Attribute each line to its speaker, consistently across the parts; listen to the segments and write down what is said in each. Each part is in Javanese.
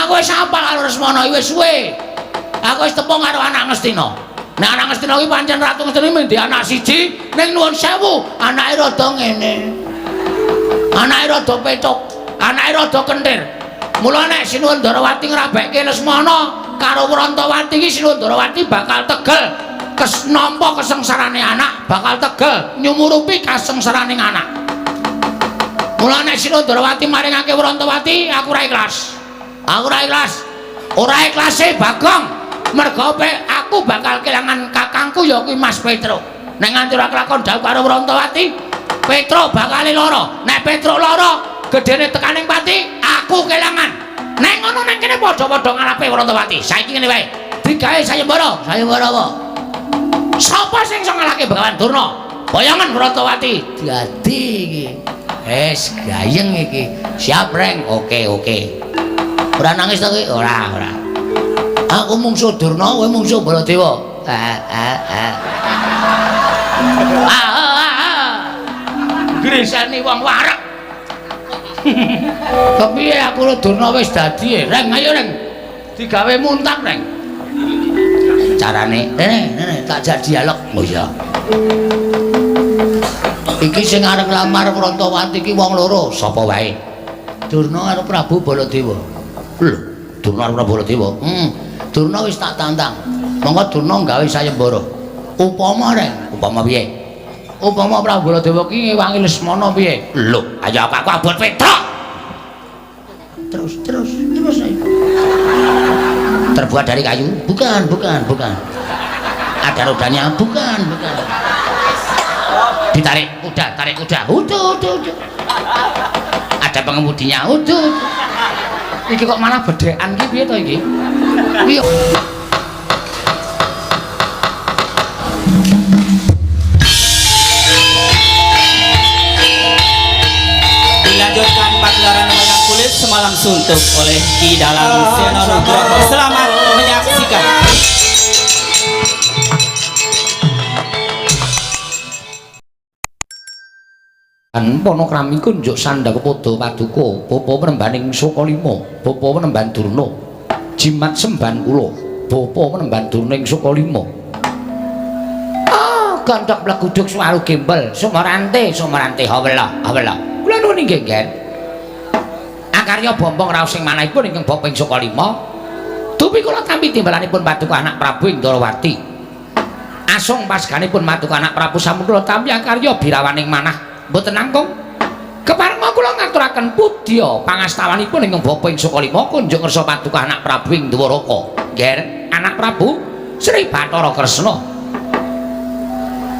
Speaker 1: Aku wis apal karo Lesmana iki wis suwe. Aku wis tepung karo anak Ngastina. Nek anak Ngastina iki pancen Ratu Ngastina mung anak siji, ning nuwun sewu, anake rada ngene. Anake rada pecuk, anake rada kentir. Mula nek Sinuwun Ndarawati ngrabekke Lesmana karo Wrantawati iki, Sinuwun Ndarawati bakal tegel kes nampa kesengsarane anak, bakal tegel nyumurupi kasengsarane anak. Mula nek Sinuwun Ndarawati maringake Wrantawati, aku ora ikhlas. Aku ora ikhlas. Ora ikhlase Bagong, merga aku bakal kelangan kakangku ya kuwi Mas Petruk. Nek nganti ora kelakon dhawuh karo Wrantawati, Petruk bakal lara. Nek Petruk lara, gedene tekaning pati, aku kelangan. Nek ngono nang kene padha-padha ngalape Wrantawati. Saiki ngene wae. Digawe sayembara. Sayembara apa? Sapa sing iso ngalahke Begawan Durna? Boyongan Wrantawati. Dadi iki. Wis gayeng iki. Siap, Reng. Oke, oke. Ora nangis to kowe? Ora, ora. Aku mungsuh Durna, kowe mungsuh Baladewa. Ah, ah, ah. Ah, ah, ah. Griseni wong wareg. Kepiye aku lho Durna wis dadi, Reng, ayo Reng. Digawe muntap, Reng. Carane, rene, rene tak jak dialog. Oh iya. Iki sing arep nglamar Wrantawati iki wong loro, sapa wae? Durna karo Prabu Baladewa. Lho, Durna karo Prabu Baladewa. Durna wis tak tantang. Monggo Durna gawe sayembara. Upama, Reng, upama piye? Upama Prabu Baladewa ki ngewangi Lesmana piye? Lho, ayo aku abot Petruk. Terus, terus, terus ayo. Terbuat dari kayu? Bukan, bukan, bukan. Ada rodanya? Bukan, bukan. Ditarik kuda, tarik kuda. Udah, udah, udah. Ada pengemudinya? Udah, udah. Iki kok malah bedhekan ki piye to iki? Piye?
Speaker 2: Dilanjutkan pagelaran wayang kulit semalam suntuk oleh Ki Dalang Seno Nugroho. Selamat menyaksikan.
Speaker 1: An Panakrami kunjuk sandha kepada paduka bapa penembaning Sukalima, bapa penemban Durna, jimat semban kula, bapa penemban Durna ing Sukalima. Ah, ganthok pleguduk suwaru gembel, sumarante, sumarante hawela, hawela. Kula nuwun inggih, Ngger. Akarya bombong raos ing manahipun ingkang bapa ing Sukalima. Dupi kula tampi timbalanipun paduka anak Prabu ing Ndrawati. Asung pasganipun paduka anak Prabu sampun kula tampi akarya birawaning manah. Mboten langkung keparenga kula ngaturaken pudya pangastawanipun ingkang bapa ing Sukalima kunjuk ngersa paduka anak Prabu ing Dwaraka. Ngger, anak Prabu Sri Bathara Kresna.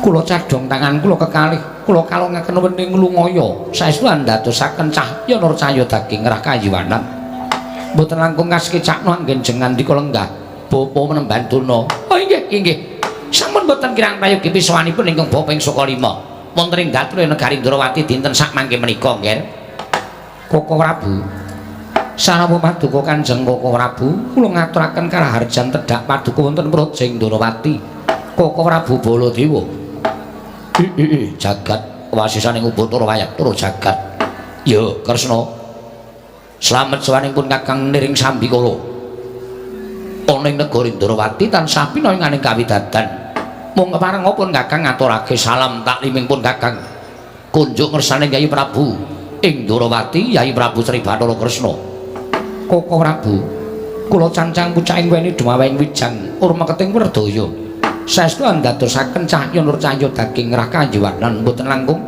Speaker 1: Kula cadhong tangan kula kekalih, kula kalongaken wening lungaya. Saestu andadosaken cahya nur cahya daging rah kayiwanan. Mboten langkung kasekecakno anggen jengan ndika lenggah bapa menemban Durna. Oh inggih, inggih. Sampun mboten kirang prayogi pisawanipun ingkang bapa ing Sukalima. Wonten ing dature negari Ndrawati dinten sakmangke menika, Ngger. Koko Prabu. Sarawuh paduka Kanjeng Koko Prabu, kula ngaturaken karaharjan tedhak paduka wonten praja ing Ndrawati. Koko Prabu Baladewa. I jagat wasisaning Ubatara wayah tur jagat. Ya, Kresna. Slamet sawanipun Kakang niring sambikala. Ana ing negari Ndrawati tansah pinaringaning kawidadan. Mung keparenga pun Kakang ngaturake salam takliming pun Kakang. Kunjuk ngersane Kyai Prabu ing Ndrawati, Yai Prabu Sri Bathara Kresna. Koko Prabu, kula cancang pucaking weni dumaweng wijang urmeketing werdaya. Saestu andadosaken cahya nur cahya daging rah kayiwanan mboten langkung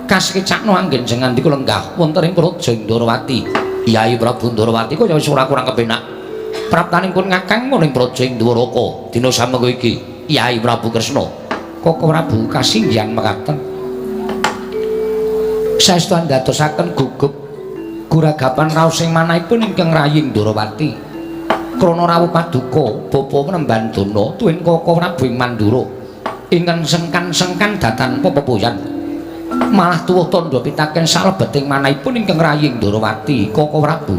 Speaker 1: kasekecakno anggen jengan ndika lenggah wonten ing praja Ndrawati. Yai Prabu Ndrawati kaya wis ora kurang kepenak. Praptaning pun Kakang ing praja ing Dwaraka dina samengko iki. Yai Prabu Kresna. Koko Prabu kasinggihan mekaten. Saestu andadosaken gugup guragapan raos ing manahipun ingkang rayi Ndrawati. Krana rawuh paduka bapa penemban Durna tuwin Koko Prabu ing Mandura ingkang sengkan-sengkan datan pepepoyan. Malah tuwuh tandha pitaken salebeting manahipun ingkang rayi Ndrawati Koko Prabu.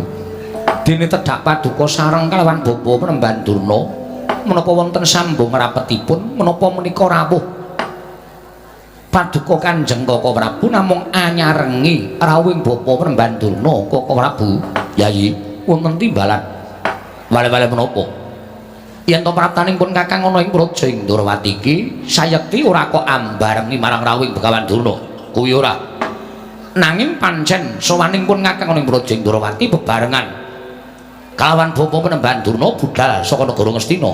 Speaker 1: Dene tedhak paduka sareng kalawan bapa penemban Durna menapa wonten sambung rapetipun menapa menika rawuh paduka Kanjeng Koko Prabu namung anyarengi rawuhing bapa penemban Durna. Koko Prabu, Yayi, wonten timbalan. Wale-wale menapa? Yen to praptaning pun Kakang ana ing Praja Indrawati iki sayekti ora kok ambarengi marang rawuhing Begawan Durna. Kuwi ora. Nanging pancen sowaning pun Kakang ana ing Praja Indrawati bebarengan kalawan Bapa Penemban Durna budal saka negara Ngastina.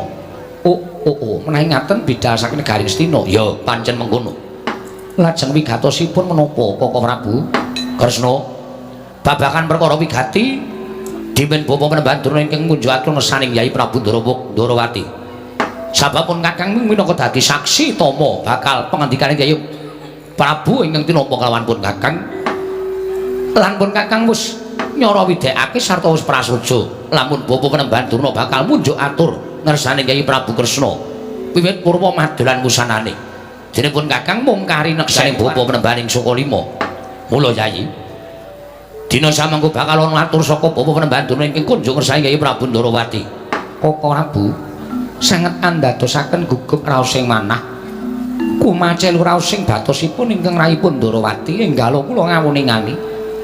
Speaker 1: Oh, oh, oh, menawi ngaten bidal saking negari Ngastina. Ya, pancen mengkono. Lajeng wigatosipun menapa, Koko Prabu? Kresna, babagan perkara wigati dimen Bapa Penemban Durna ingkang ngunjuk atur ngersaning Yai Prabu Ndorowati. Sabab pun Kakang minangka dadi saksi tama bakal pangandikane Yai Prabu ingkang tinampa kalawan pun Kakang. Lan pun Kakang wis nyara widekake sarta wis prasaja lamun Bapa Penemban Durna bakal munjuk atur ngersane Kyai Prabu Kresna wiwit purwa madolan wusanane. Dene pun Kakang mung kari neksane Bapa Penemban ing Sukalima. Mula Yai, dina samangko bakal ana atur saka Bapa Penemban Durna ingkang kunjung ngersane Kyai Prabu Ndorowati. Koko Prabu sanget andadosaken gugup raosing manah kumacel raosing batosipun ingkang raipun Ndorowati enggalo kula ngawuningani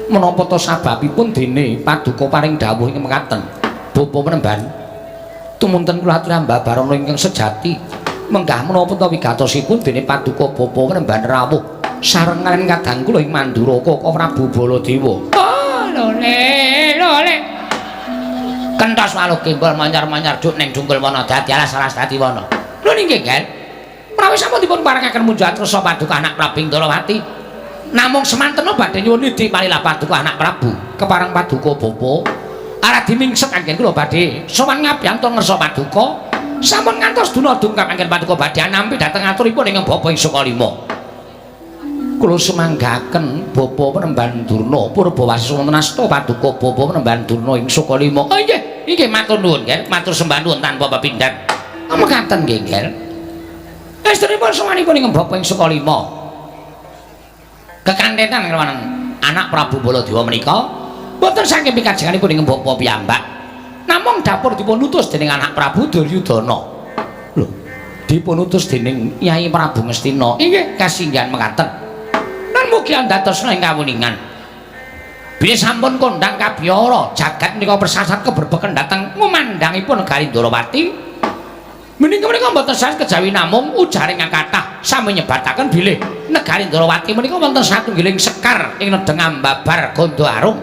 Speaker 1: menapa ta sababipun dene paduka paring dawuh ing mekaten. Bapa Penemban, tumunten kula aturi ambabarana ingkang sejati menggah menapa ta wigatosipun dene paduka Bapa Penemban rawuh sareng kaliyan kadang kula ing Mandura Koko Prabu Baladewa. Oh, lole lole kentos waluh gembol manyar-manyar duk ning dungkul wana dadi alas alas dadi wana. Lho nggih, Gel. Menawi sampun dipun parengaken munjuk atur paduka anak Prabu Ndorowati, namung semantena badhe nyuwun nidhi palilah paduka anak Prabu kepareng paduka bapa aradi mingset anggen kula badhe sowan ngabyanto ngersa paduka sampun ngantos duna dungkap anggen paduka badhe anampi dhateng aturipun ingkang bapa ing Sukalima. Kula sumanggaken Bapa Penemban Durna purbawasisa wonten asta paduka Bapa Penemban Durna ing Sukalima. Oh nggih, inggih matur nuwun, Gel, matur sembah nuwun tanpa pepindhan. Mekaten nggih, Gel. Estunipun sowanipun ing Bapa ing Sukalima. Kekantenan kelawan anak Prabu Baladewa menika boten saking pikajenganipun ing Bapa piyambak. Namung dapur dipun utus dening anak Prabu Duryudana. Lho, dipun utus dening Yai Prabu Ngastina. Inggih, kasinggihan mekaten. Lan mugi andhatosna ing kawuningan. Bilih sampun kondhang kabiyara jagat menika persasat keberbeken dhateng ngumandhangipun negari Ndorowati. Menika menika mboten sanes kejawi namung ujaring kathah sami nyebataken bilih negari Ndorowati menika wonten satunggiling sekar ing nedheng ambabar Gandha Arum.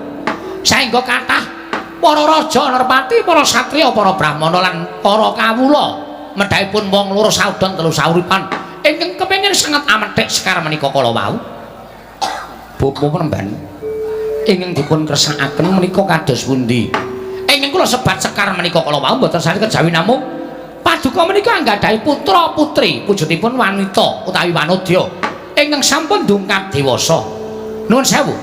Speaker 1: Saengga kathah para raja nerpati, para satriya, para brahmana lan para kawula medhahipun wong loro saudon telu sauripan ingkang kepengin sanget amethik sekar menika kala wau. Bapa Penemban ingkang dipun kersakaken menika kados pundi? Ingkang kula sebat sekar menika kala wau mboten sanes kejawi namung paduka menika anggadhahi putra putri wujudipun wanita utawi wanodya ingkang sampun dungkap dewasa. Nuwun sewu.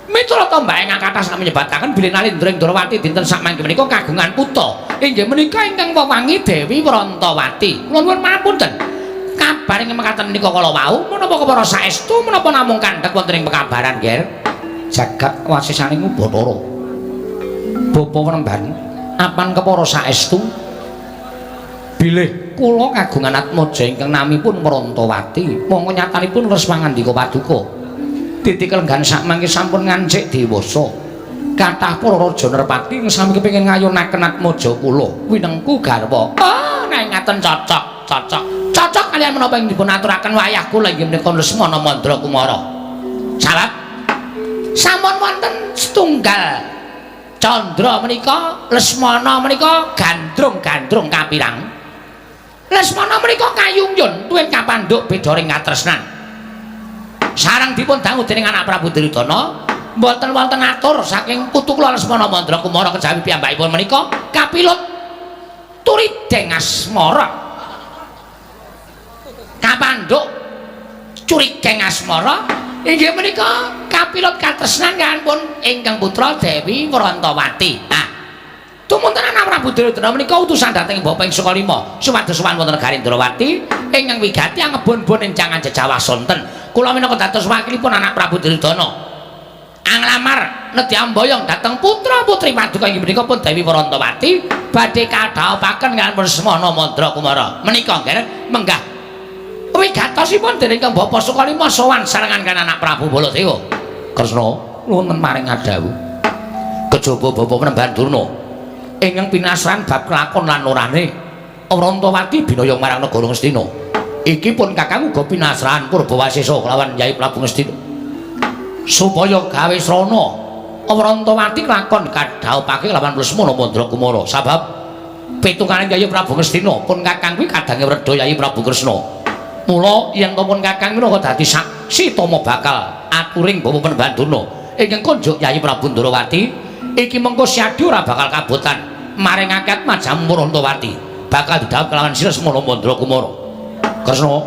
Speaker 1: Miturut tombak ingkang kathah sami nyebataken bilih Nalindra Indrawati dinten sakmangke menika kagungan putra inggih menika ingkang wewangi Dewi Wrantawati. Kula nuwun pangapunten. Kabar ing mekaten menika kala wau menapa kepara saestu menapa namung kandhek wonten ing pekabaran, Ger? Jagat wasisaning Ubathara. Bapa Penemban, apan kepara saestu bilih kula kagungan atmaja ingkang namipun Wrantawati, mongko nyatanipun leres pangandika paduka. Titik lenggan sakmangke sampun ngancik dewasa. Kathah para raja nerpati ingkang sami kepengin ngayunaken atmaja kula winengku garwa. Oh, nek ngaten cocok, cocok. Cocok kaliyan menapa ing dipun aturaken wayah kula inggih menika Lesmana Mandra Kumara. Sabab sampun wonten setunggal candra menika Lesmana menika gandrung-gandrung kapirang. Lesmana menika kayungyun tuwin kapandhuk bedaring katresnan. Sareng dipun dangu dening anak Prabu Duryudana, mboten wonten atur saking putu kula Lesmana Mandra Kumara kejawi piyambakipun menika kapilut turideng asmara. Kapandhuk curigeng asmara inggih menika kapilut katresnan kaliyan ingkang putra Dewi Wrantawati. Nah, tumunten anak Prabu Duryudana menika utusan dhateng Bapa ing Sukalima supados sowan wonten negari Ndrawati ingkang wigati angebon-bon ing jangan jejawah sonten. Kula minangka dados wakilipun anak Prabu Duryudana anglamar nedhi amboyong dhateng putra-putri paduka inggih menika pun Dewi Wrantawati badhe kadhawuhaken kaliyan Lesmana Mandra Kumara. Menika nggih menggah wigatosipun dening Kang Bapa Sukalima sowan sarengan kan anak Prabu Baladewa. Kresna nuwun maring adhawuh. Kejaba Bapa Penemban Durna. Ingkang pinasran bab kelakon lan orane Wrantawati binaya marang negara Ngastina. Iki pun Kakang uga pinasran Purbawasesa kelawan Yai Prabu Ngastina. Supaya gawe srana Wrantawati kelakon kadhawuhake lawan Lesmana Mandra Kumara. Sabab pitungane Yai Prabu Ngastina pun Kakang kuwi kadange wredha Yai Prabu Kresna. Mula yen to pun Kakang minangka dadi saksi tama bakal aturing Bapa Penbandana ingkang konjuk Yai Prabu Ndrawati iki mengko Syadi ora bakal kabotan maringake atmajamu Wrantawati bakal didhawuh kelawan Sri Lesmana Mandra Kumara. Kresna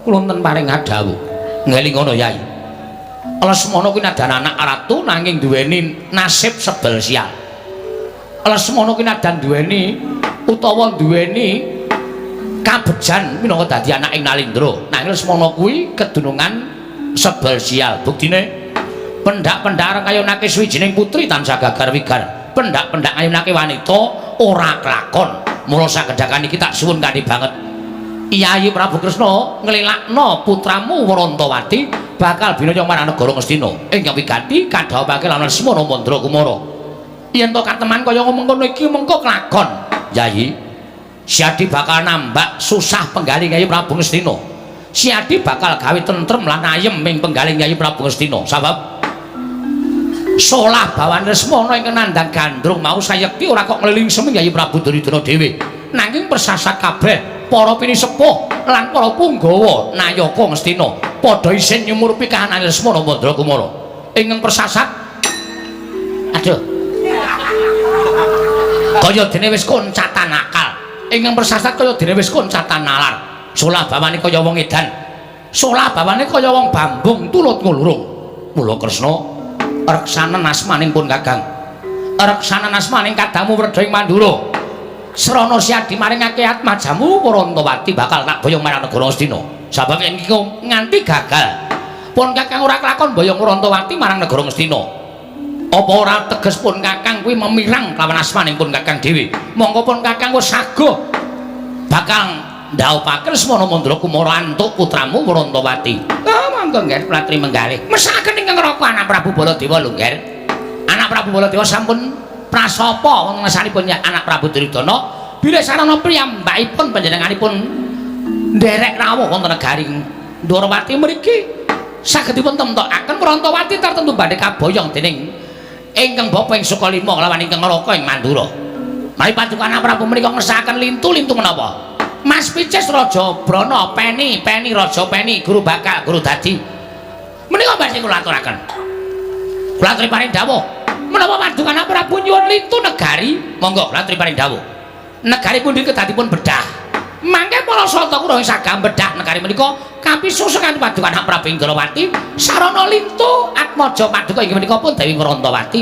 Speaker 1: kula wonten paring dhawuh ngeling ngono Yai. Lesmana kuwi nadan anak ratu nanging duweni nasib sebel sial. Lesmana kuwi nadan duweni utawa duweni kabejan minangka dadi anak ing Nalindra. Nanging Lesmana kuwi kedunungan sebel sial. Buktine pendak-pendak kayonake suwijining putri tansah gagar wigar. Pendak-pendak kayonake wanita ora kelakon. Mula sakedhakan iki tak suwun kanthi banget. Yai Prabu Kresna nglilakno putramu Wrantawati bakal binaya marang negara Ngastina. Ingkang wigati kadhawuhake lan Lesmana Mandra Kumara. Yen to kateman kaya mengkono iki mengko kelakon. Yai Syadi bakal nambak susah penggalih Yai Prabu Ngastina. Syadi bakal gawe tentrem lan ayem ing penggalih Yai Prabu Ngastina. Sabab solah bawan Lesmana ingkang nandhang gandrung mau sayekti ora kok nglingsemi Yai Prabu Duryudana dhewe. Nanging persasat kabeh para pinisepuh lan para punggawa nayaka Ngastina padha isin nyumurupi kahanan Lesmana Mandra Kumara. Ingkang persasat aduh kaya dene wis koncatan akal. Ingkang persasat kaya dene wis koncatan nalar. Solah bawane kaya wong edan. Solah bawane kaya wong bambung tulut ngulurung. Mula Kresna reksanen asmaning pun Kakang. Reksanen asmaning kadamu wredha ing Mandura. Srana Syadi maringake atmajamu Wrantawati bakal tak boyong marang negara Ngastina. Sabab yen iki nganti gagal, pun Kakang ora kelakon boyong Wrantawati marang negara Ngastina. Apa ora teges pun Kakang kuwi memirang kelawan asmaning pun Kakang dhewe. Mongko pun Kakang wis saguh bakal ndhawuhake Lesmana Mandra Kumara antuk putramu Wrantawati. Ah monggo nggih kula aturi menggalih. Mesakaken ingkang Raka anak Prabu Baladewa lho nggih. Anak Prabu Baladewa sampun prasapa wonten ngersanipun anak Prabu Duryudana bilih sarana piyambakipun panjenenganipun nderek rawuh wonten negari Ndrawati mriki sagedipun temtokaken Wrantawati tartemtu badhe kaboyong dening ingkang bapa ing Sukalima kelawan ingkang Raka ing Mandura. Mari paduka anak Prabu menika ngersakaken lintu-lintu menapa? Mas Picis Raja Brana Peni, Peni Raja Peni, guru bakal guru dadi. Menika badhe kula aturaken. Kula aturi paring dawuh. Menapa paduka anak Prabu nyuwun lintu negari? Monggo kula aturi paring dawuh. Negari pundi kedadipun bedah. Mangke para santa kula ing sagah bedah negari menika kapisusukan paduka anak Prabu Indrawati sarana lintu atmaja paduka inggih menika pun Dewi Wrantawati.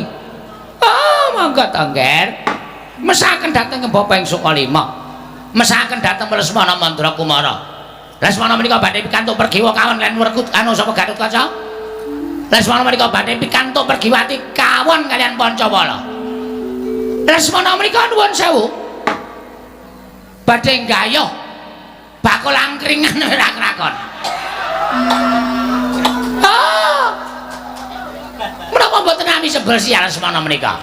Speaker 1: Oh, monggo to, Ngger. Mesaken dhateng Bapa ing Sukalima. Mesaken dhateng Lesmana Mandra Kumara. Lesmana menika badhe pikantuk pergiwa kawon lan werkut anu sapa Gatotkaca? Lesmana menika badhe pikantuk pergiwati kawon kalian Pancawala. Lesmana menika nuwun sewu. Badhe nggayuh bakul angkringan ora krakon. Ah. Menapa mboten ami sebel sial Lesmana menika?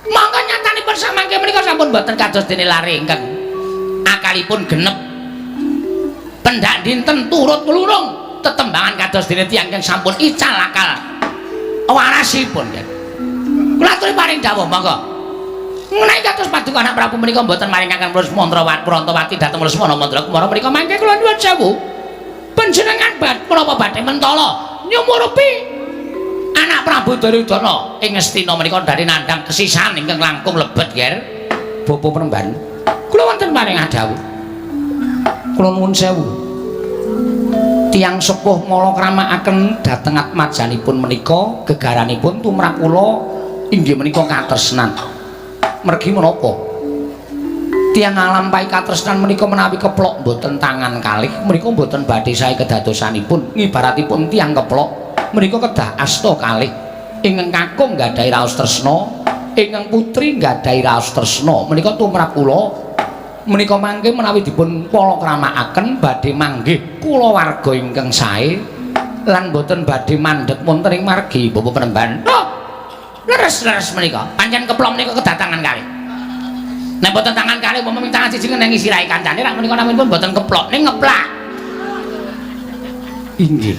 Speaker 1: Monggo nyatanipun samangke menika sampun mboten kados dene lare ingkang akalipun genep. Pendak dinten turut mlurung tetembangan kados dene tiyang ingkang sampun ical akal warasipun. Kula aturi paring dawuh monggo. Menawi kados paduka anak Prabu menika mboten maringaken Wrantawati dhateng Lesmana Mandra Kumara menika mangke kula nyuwun sewu. Panjenengan menapa badhe mentala nyumurupi anak Prabu Duryudana ing Ngastina menika dari nandhang kesisan ingkang langkung lebet, Ger. Bapa Premban, kula wonten paring dawuh. Kula nuwun sewu. Tiyang sepuh mala kramakaken dhateng atmajanipun menika gegaranipun tumrap kula inggih menika katresnan. Mergi menapa? Tiyang nglampahi katresnan menika menawi keplok mboten tangan kalih menika mboten badhe sae kedadosanipun. Ngibaratipun tiyang keplok menika kedah asta kalih. Ingkang kakung nggadahi raos tresna, ingkang putri nggadahi raos tresna. Menika tumrap kula menika mangke menawi dipun pala kramakaken badhe manggih kulawarga ingkang sae lan boten badhe mandheg wonten ing margi Bapak Penemban. Oh, leres-leres menika. Pancen keplok menika kedatangan kalih. Nek boten tangan kalih umpama ming tangan siji ngenengi sirahe kancane rak menika naminipun boten keplok, ning ngeplak. Inggih.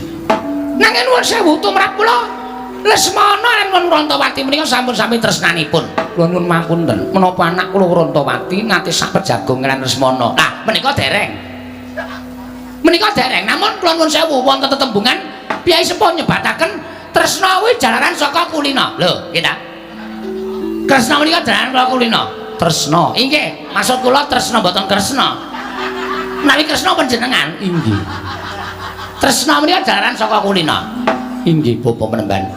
Speaker 1: Nanging nuwun sewu tumrap kula Lesmana lan Wurantawati menika sampun sami tresnanipun. Kula nyuwun mapunten, menapa anak kula Wurantawati nate sak pejagong lan Lesmana? Lah, menika dereng. Menika dereng, namun kula nyuwun sewu wonten tetembungan piyai sepuh nyebataken tresna kuwi jalaran saka kulina. Lho, nggih ta? Kresna menika jalaran saka kulina. Tresna. Inggih, maksud kula tresna mboten Kresna. Menawi Kresna panjenengan? Inggih. Tresna menika jalaran saka kulina. Inggih, Bapak Penemban.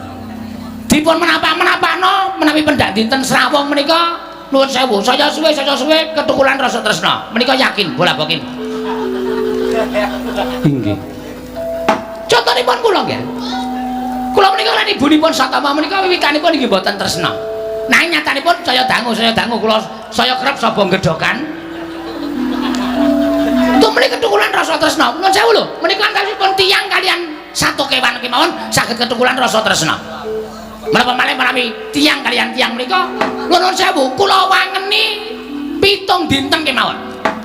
Speaker 1: Dipun menapa-menapano menawi pendak dinten srawung menika nuwun sewu, saya suwe ketukulan rasa tresna. Menika yakin bola bokin. Inggih. Contonipun kula nggih. Kula menika lan ibunipun Satama menika wiwitanipun inggih mboten tresna. Nanging nyatanipun saya dangu kula saya kerep saba gedhokan. Tumuli ketukulan rasa tresna. Nuwun sewu lho, menika antawisipun tiyang kalian satu kewan kemawon saged ketukulan rasa tresna. Menapa malih menawi tiyang kalian tiyang menika nuwun sewu kula wangeni 7 dinten kemawon.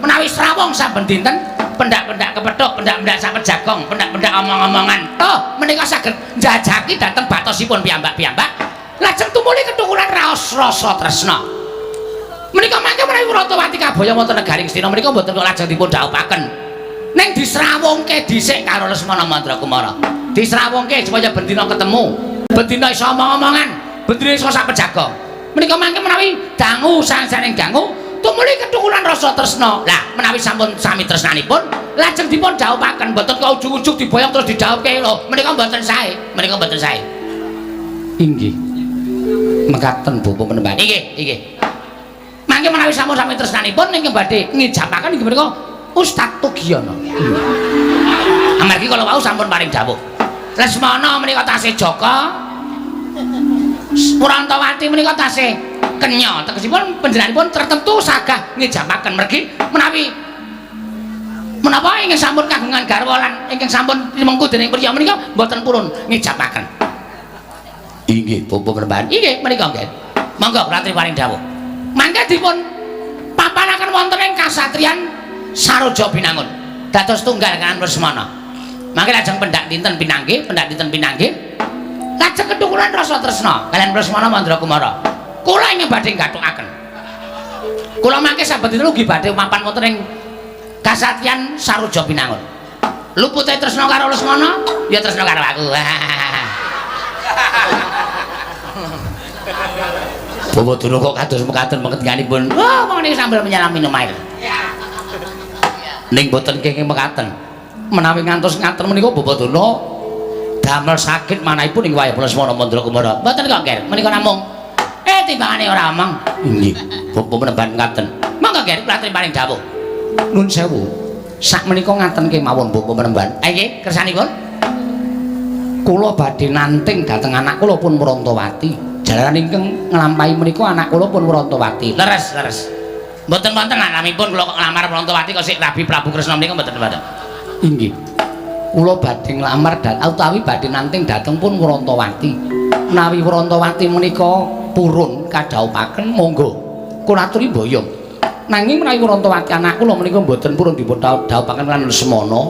Speaker 1: Menawi srawung saben dinten pendak-pendak kepethuk, pendak-pendak sak pejagong, pendak-pendak omong-omongan. Oh, menika saged njajaki dhateng batosipun piyambak-piyambak. Lajeng tumuli ketukulan raos rasa tresna. Menika mangke menawi Wurantawati kabaya wonten negari Ngastina menika mboten kok lajeng dipun dhawuhaken. Ning disrawungke dhisik karo Lesmana Mandrakumara. Disrawungke supaya bendina ketemu, bendina iso omong-omongan, bendina iso sak pejagong. Menika mangke menawi dangu sansane dangu tumuli ketukulan rasa tresna. Lah, menawi sampun sami tresnanipun, lajeng dipun dhawuhaken mboten kok ujug-ujug diboyong terus didhawuhke lho. Menika mboten sae, menika mboten sae. Inggih. Mekaten Bapak Penemban. Inggih, inggih. Mangke menawi sampun sami tresnanipun ingkang badhe ngijabaken inggih menika Ustaz Tugiono. Amargi kala wau sampun paring dawuh. Lesmana menika tasih jaka, Wurantawati menika tasih kenya. Tegesipun panjenenganipun tertentu sagah ngijabaken mergi menawi menapa ingkang sampun kagungan garwa lan ingkang sampun tinimengku dening priya menika mboten purun ngijabaken. Inggih, Bapak Penemban. Inggih, menika nggih. Monggo kula aturi paring dawuh. Mangke dipun papanaken wonten ing kasatriyan Saroja Binangun. Dados tunggal kaliyan Lesmana. Mangke lajeng pendak dinten pinanggih, pendak dinten pinanggih. Lajeng ketukulan rasa tresna kaliyan Lesmana Mandrakumara. Kula ingkang badhe gathukaken. Kula mangke saben dinten ugi badhe mapan wonten ing kasatriyan Saroja Binangun. Lupute tresna karo Lesmana, ya tresna karo aku. Bawa durung kok kados mekaten pengertianipun. Wah, wong niki sambil menyelam minum air. Ning boten kenging mekaten. Menawi ngantos ngaten menika Bapak Durna damel sakit manahipun ing wayah Lesmana Mandrakumara. Mboten kok, Ger. Menika namung timbangane ora omong. Inggih, Bapak Penemban ngaten. Monggo, Ger, kula aturi paring dawuh. Nun sewu. Sak menika ngaten kemawon Bapak Penemban. Nggih, kersanipun. Kula badhe nanting dhateng anak kula pun Wurantawati. Jalaran ingkang nglampahi menika anak kula pun Wurantawati. Leres, leres. Mboten wonten anamipun kula kok nglamar Wurantawati kok sik Rabi Prabu Kresna menika mboten wonten. Inggih. Kula badhe nglamar utawi badhe nanting dhateng pun Wurantawati. Menawi Wurantawati menika purun kadhawuhaken monggo. Kula aturi mboyong. Nanging menawi Wurantawati anak kula menika mboten purun dipun dhawuhaken lan Lesmana,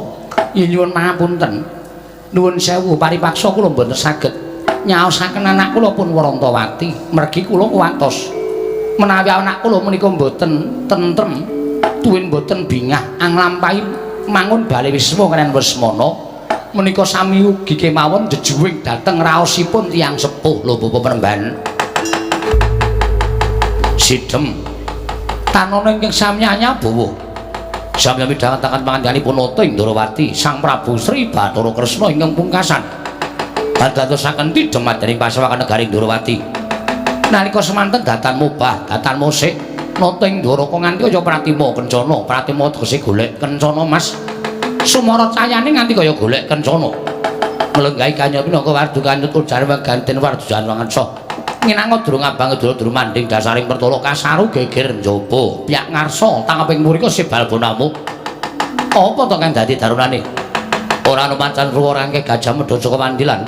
Speaker 1: yen nyuwun pangapunten. Nuwun sewu paripaksa kula mboten saged nyaosaken anak kula pun Wurantawati mergi kula kuwatos menawi anak kula menika mboten tentrem tuwin mboten bingah anglampahi mangun bale wisma kaliyan Lesmana menika sami ugi kemawon jejuwing dhateng raosipun tiyang sepuh lho Bapak Penemban. Sidem tanana ingkang samyanya bawa sami midhangetaken pangandikanipun Nata Indrawati Sang Prabu Sri Bathara Kresna ingkang pungkasan dadosaken tidhem madyaning pasewakan negari Indrawati. Nalika semanten datan mubah, datan musik, Nata ing Dwaraka nganti kaya Pratima kencana, Pratima tegese golek kencana Mas. Sumara cayane nganti kaya golek kencana. Melenggahi kanya pinangka wardu kanyut ujar ganten wardu janwangansa. Nginanga durung abang durung manding dasaring pertolo kasaru geger njaba. Piyak ngarsa tangeping murika sebal bonamu. Apa to kang dadi darunane? Ora ana macan ruwa rangke gajah medha saka wandilan.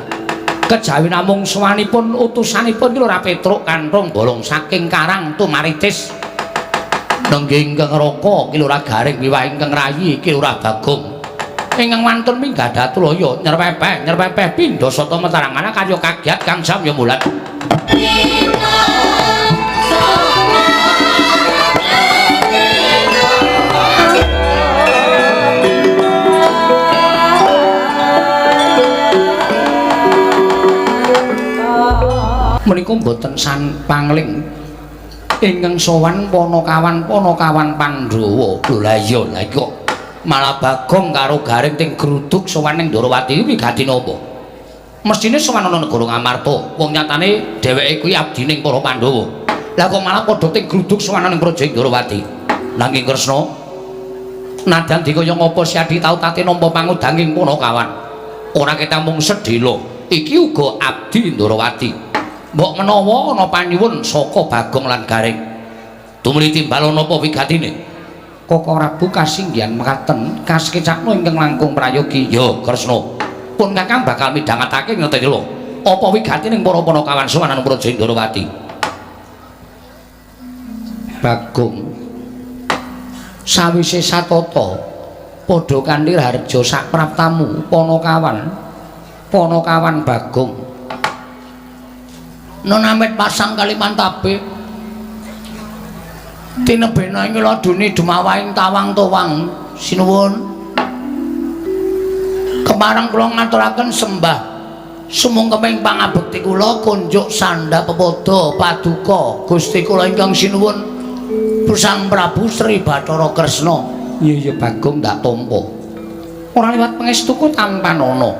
Speaker 1: Kejawi namung sowanipun utusanipun ki ora Petruk kanthong bolong saking karang tumaritis. Nenggih ingkang Raka Ki Lurah Gareng wiwah ingkang rayi Ki Lurah Bagong. Ingkang wantun minggah datulaya nyerpepeh nyerpepeh pindha sata metarangana karya kagiat kang samya mulat. Menika mboten san pangling ingkang sowan panakawan panakawan Pandhawa. Lho lah iya lah kok malah Bagong karo Gareng ting gruduk sowan ning Ndorowati wigati napa? Mestine sowan ana negara Ngamarta. Wong nyatane dheweke kuwi abdining para Pandhawa. Lah kok malah padha ting gruduk sowan ning Praja Ndorowati. Nanging Kresna nadyan dikaya ngapa Siadi tau tate nampa pangudanging panakawan. Ora ketamung sedhela, iki uga abdi Ndorowati. Mbok menawa ana panyuwun saka Bagong lan Gareng. Tumuli timbal napa wigatine? Koko Prabu kasinggihan mekaten kasekecakno ingkang langkung prayogi. Ya, Kresna. Pun Kakang bakal midhangetake ngerti lho. Apa wigatine para panakawan sowan nang Praja Ndorowati? Bagong sawise satata padha kanthi harja sapraptamu panakawan panakawan Bagong.
Speaker 3: Nun amit pasang Kalimantabe tinebena ing laduni dumawahing tawang towang sinuwun kemareng kula ngaturaken sembah sumungkeming pangabekti kula kunjuk sandha pepada paduka Gusti kula ingkang sinuwun Sang Prabu Sri Bathara Kresna.
Speaker 1: Iya iya Bagong ndak tampa. Ora liwat pangestuku tampanana.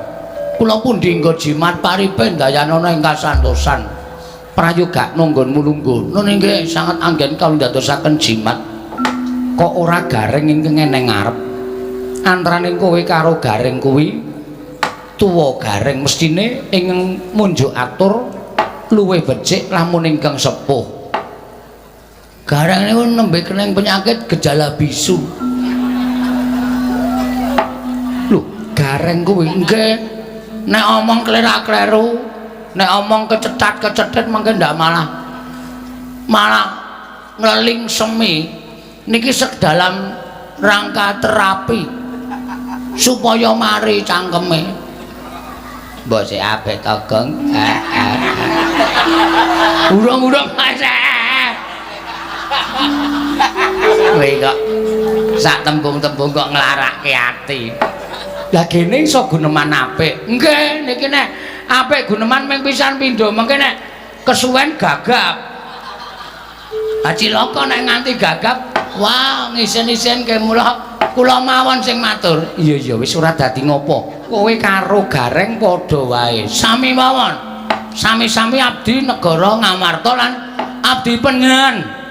Speaker 3: Kula pundi nggo jimat paripe ndayanana ing kasantosan.
Speaker 1: Prayogakno nggonmu lungguh. Nun inggih sanget anggen kawula ndadosaken jimat. Kok ora Gareng ingkang eneng ngarep. Antaraning kowe karo Gareng kuwi tuwa Gareng mestine ingkang munjuk atur luwih becik lamun ingkang sepuh.
Speaker 3: Gareng niku nembe keneng penyakit gejala bisu.
Speaker 1: Lho, Gareng kuwi
Speaker 3: nggih nek omong klerak-kleru, nek omong kecetat-kecetit mangke ndak malah malah ngleling semi. Niki sek dalam rangka terapi supaya mari cangkeme.
Speaker 1: Mbok sik apik to, Gong. Urung-urung Mas. Kowe kok sak tembung-tembung kok nglarake ati. Lah gene iso guneman apik.
Speaker 3: Nggih, niki nek apik guneman ming pisan pindho, mengke nek kesuwen gagap. Ha cilaka nek nganti gagap, wah ngisen-isen ke mula kula mawon sing matur.
Speaker 1: Iya iya wis ora dadi ngopo. Kowe karo Gareng padha wae.
Speaker 3: Sami mawon. Sami-sami abdi negara Ngamarta lan abdi panjenengan.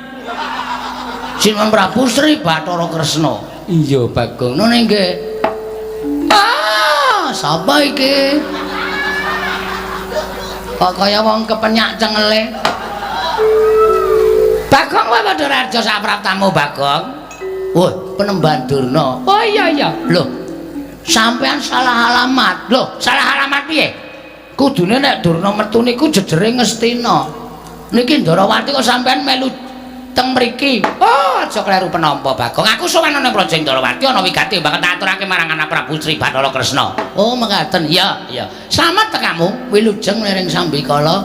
Speaker 3: Sinuwun Prabu Sri Bathara Kresna.
Speaker 1: Iya Bagong.
Speaker 3: Nun nggih. Ah, sapa iki? Kok kaya wong kepenyak cengele. Bagong kowe padha raja sapraptamu Bagong. Wah, penemban Durna.
Speaker 1: Oh iya iya.
Speaker 3: Loh, sampean salah alamat. Loh, salah alamat piye? Kudune nek Durna metu niku jejere Ngastina. Niki Ndorowati kok sampean melu teng mriki.
Speaker 1: Oh, aja kleru penampa Bagong. Aku sowan ana Praja Ndorowati ana wigati banget aturake marang anak Prabu Sri Bathara Kresna.
Speaker 3: Oh, mekaten.
Speaker 1: Iya, iya.
Speaker 3: Slamet tekamu, wilujeng liring sambikala.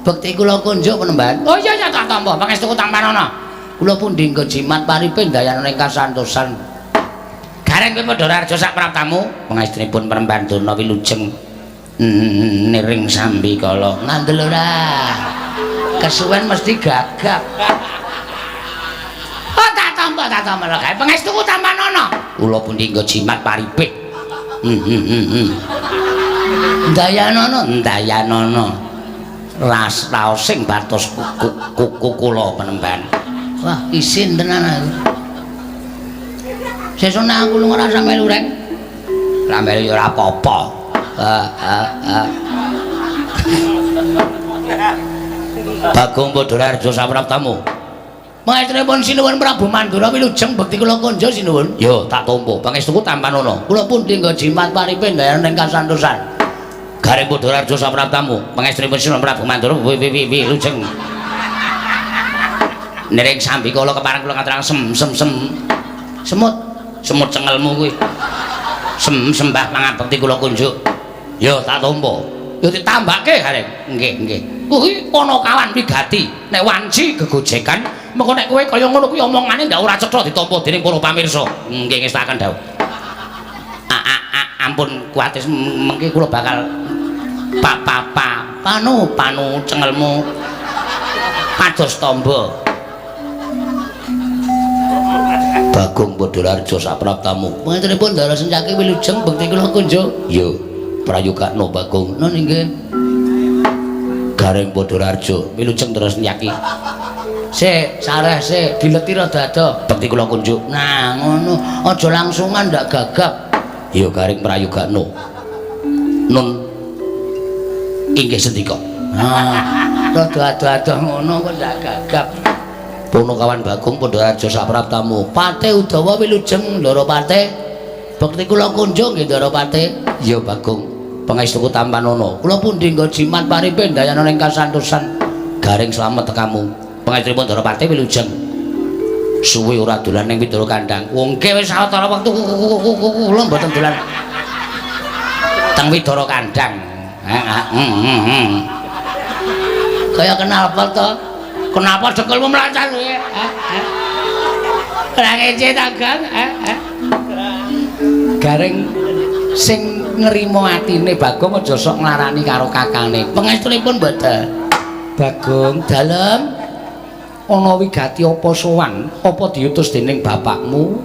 Speaker 3: Bekti kula kunjuk penemban.
Speaker 1: Oh iya iya tak tampa, pangestuku tampanana.
Speaker 3: Kula pundi nggo jimat paripe ndayana ing kasantosan.
Speaker 1: Gareng kowe padha raja sak praptamu, pangestunipun penemban Durna wilujeng niring sambikala.
Speaker 3: Ngandel ora. Kesuwen mesti gagap.
Speaker 1: Oh tak tampa, tak tampa lho kae. Pangestuku tampanana. Kula pundi nggo jimat paripe.
Speaker 3: Ndayanana,
Speaker 1: ndayanana. Ras raosing batos kuku kula penemban.
Speaker 3: Wah, isin tenan aku. Sesuk nek aku lunga ora melu rek.
Speaker 1: Ora melu ya ora apa-apa. Bagong Padha Raharja sapraptamu.
Speaker 3: Pangestunipun sinuwun Prabu Mandura wilujeng bekti kula konjo sinuwun.
Speaker 1: Yo tak tampa. Pangestuku tampanana.
Speaker 3: Kula pundi nggo jimat paripe ndayana ing kasantosan.
Speaker 1: Gareng Padha Raharja sapraptamu. Pangestunipun sinuwun Prabu Mandura wilujeng. Nering sambikala kepareng kula ngaturaken sem sem sem. Semut, semut cengelmu kuwi. Sem sembah pangabekti kula kunjuk. Ya tak tampa. Ya ditambahke Gareng. Nggih, nggih. Kuwi ana kawan wigati. Nek wanci gegojekan, mengko nek kowe kaya ngono kuwi omongane ndak ora cetha ditampa dening para pamirsa. Nggih ngestaken dawuh. Ampun kuwatir mengki kula bakal pa pa pa panu panu cengelmu pados tamba. Bagong Badararja sapraptamu. Pangantenipun Ndara Sencaki wilujeng bekti kula kunjuk. Ya, prayogakno Bagong. Nun inggih. Gareng Badararja wilujeng Ndara Sencaki. Sik, sareh sik, dileti rada ado. Bekti kula kunjuk. Nah, ngono. Aja langsungan ndak gagap. Ya Gareng prayogakno. Nun inggih sendika. Nah, rada ado-ado ngono kok ndak gagap. Punakawan Bagong Badararja sapraptamu. Pate Udawa wilujeng Ndara Pate. Bekti kula kunjung nggih Ndara Pate. Ya Bagong, pangestuku tampanana. Kula pundi nggo jimat paripe ndayana ing kasantosan. Gareng slamet tekamu. Pangestunipun Ndara Pate wilujeng. Suwe ora dolan ning Widara Kandang. Wong ke wis sawetara wektu kula mboten dolan teng Widara Kandang. Heeh. Kaya kenal apa to? Kenapa cekelmu melancar kowe? Ora ngece ta, Gang? Gareng sing ngrimo atine Bagong aja sok nglarani karo kakangne. Pangestunipun mboten. Bagong, dalem ana wigati apa sowan? Apa diutus dening bapakmu?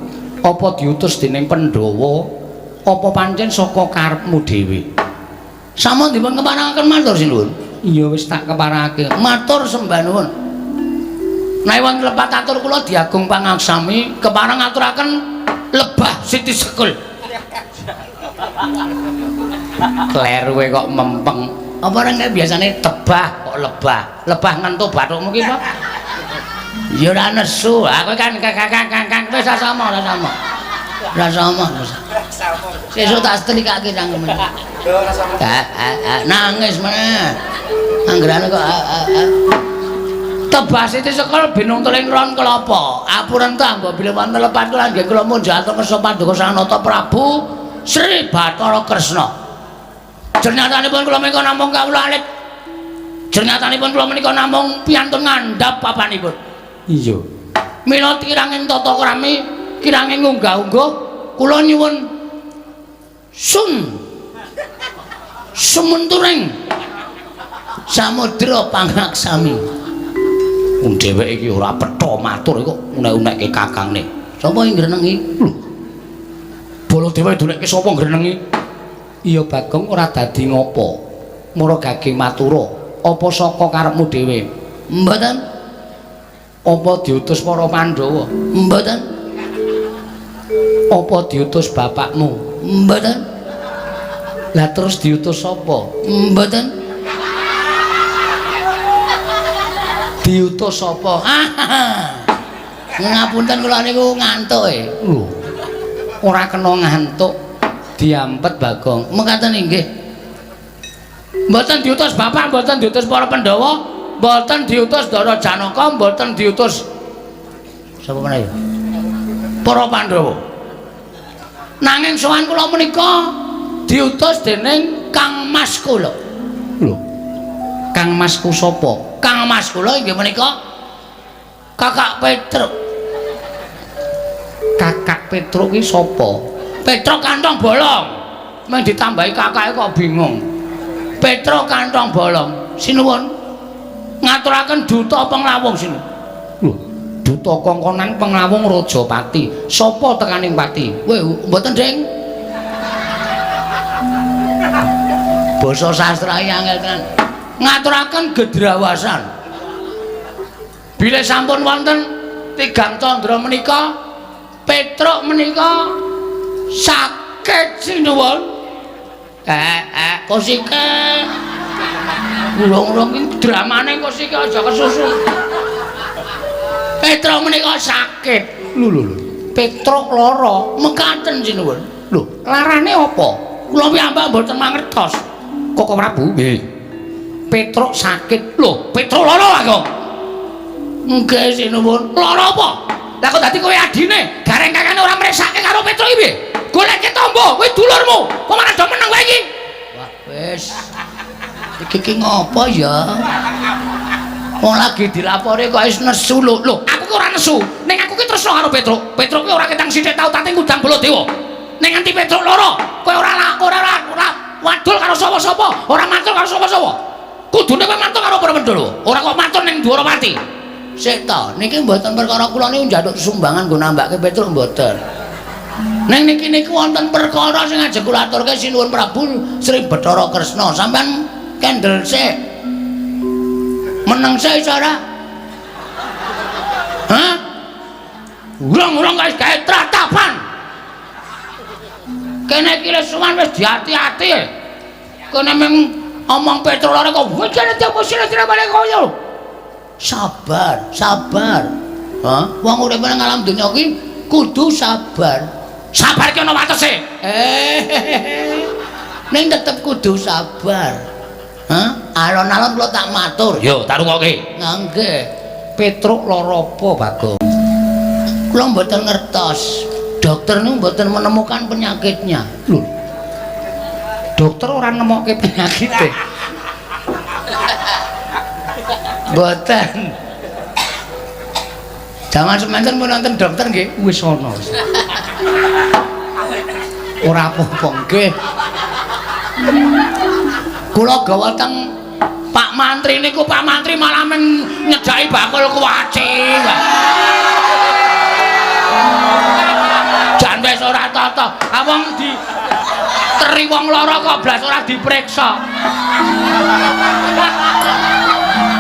Speaker 1: Apa diutus dening Pandhawa? Apa pancen saka karepmu dhewe? Sampun dipun keparengaken matur sinuwun. Iya wis tak keparengake. Matur sembah nuwun. Nek wonten lepat atur kula diagung pangaksami kepareng ngaturaken lebah Siti Sekul. Kleru kok mempeng. Apa ora nek biasane tebah kok lebah. Lebah ngentu bathukmu ki apa? Ya ora nesu. Aku kan kakak wis sama ora sama. Ora sama. Sesuk tak setrikake cangkeme. Ora sama. Nangis meneh. Anggerane kok Tebah Siti Sekul binung teling ron kelapa. Apuren ta mbok bilih wonten lepat kula nggih kula munjuk atur kersa paduka Sang Nata Prabu Sri Bathara Kresna. Jernyatanipun kula menika namung kawula alit. Jernyatanipun kula menika namung piyantun ngandhap papanipun. Iya. Mila kiranging tata krami, kiranging unggah-ungguh kula nyuwun sun sumenturing samudra pangaksami. Wong dheweke iki ora petha matur kok unek-unekke kakangne. Sapa sing ngrenengi? Lho. Baladewa dolekke sapa ngrenengi? Iya Bagong ora dadi ngopo. Mara gaging matura, apa saka karepmu dhewe? Mboten. Apa diutus para Pandhawa? Mboten. Apa diutus bapakmu? Mboten. Lah terus diutus sapa? Mboten. Diutus sapa? Ngapunten kula niku ngantuk e. Lho. Ora kena ngantuk. Diampet Bagong. Mekaten inggih. Mboten diutus bapak, mboten diutus para Pandhawa, mboten diutus Ndara Janaka, mboten diutus sapa meneh ya? Para Pandhawa. Nanging sowan kula menika diutus dening Kang Mas kula. Lho. Kang Masku sapa? Kang Mas kula inggih menika Kakak Petruk. Kakak Petruk ki sapa? Petruk kantong bolong. Meng ditambahi kakake kok bingung. Petruk kantong bolong. Sinuwun. Ngaturaken duta penglawung sinuwun. Lho, duta kongkonan penglawung Rajapati. Sapa tekaning pati? Weh, mboten, Ding. Basa sastra angel tenan. Ngaturaken gedrawasan. Bilih sampun wonten tigang candra menika, Petruk menika sakit sinuwun. Kosike. Urung-urung iki dramane kosike aja kesusu. Petruk menika sakit. Lho lho lho. Petruk lara, mekaten sinuwun. Lho, larane apa? Kula piyambak mboten mangertos. Koko Prabu? Nggih. Petruk sakit. Lho, Petruk lara aku.
Speaker 3: Nggih sinuwun.
Speaker 1: Lara apa? Lah kok dadi kowe adine, gareng kakane ora mresake karo Petruk iki piye? Goleke tombo, kowe dulurmu. Kok malah do meneng kowe iki?
Speaker 3: Wah, wis. Iki ki ngopo ya? Wong lagi dilapori kok wis nesu lho.
Speaker 1: Lho, aku ki ora nesu. Ning aku ki tresno karo Petruk. Petruk ki ora ketang sithik tau tate ngundang Baladewa. Ning nganti Petruk lara, kowe ora ora ora wadul karo sapa-sapa, ora matur karo sapa-sapa. Kudune kowe matur karo para Pandhawa, ora kok matur ning Dwarawati.
Speaker 3: Sik to, niki mboten perkara kula niku njaluk sumbangan nggo nambahke Petruk mboten. Ning niki niku wonten perkara sing ajeng kula aturke sinuwun Prabu Sri Bathara Kresna. Sampeyan kendel sik. Meneng sik iso ora? Hah?
Speaker 1: Urung-urung kok wis gawe tratapan. Kene iki wis suwan wis diati-ati. Kene meng omong Petruk lara kok wis jane sira balik koyo.
Speaker 3: Sabar, sabar. Hah? Wong urip nang alam donya iki kudu sabar.
Speaker 1: Sabar ki ana watese.
Speaker 3: Ning tetep kudu sabar. Hah? Alon-alon kula tak matur.
Speaker 1: Yo, tak rungokke.
Speaker 3: Nggih.
Speaker 1: Petruk lara apa, Bagong?
Speaker 3: Kula mboten ngertos. Dokter niku mboten menemukan penyakitnya.
Speaker 1: Lho. Dokter ora nemokke penyakite.
Speaker 3: Mboten. Jaman semanten pun nonton dokter nggih.
Speaker 1: Wis ana wis.
Speaker 3: Ora apa-apa nggih. Kula gawa teng
Speaker 1: Pak Mantri niku, Pak Mantri malah men nyedaki bakul kuaci. Jan wis ora tata. Ah wong di teri wong lara kok blas ora diperiksa.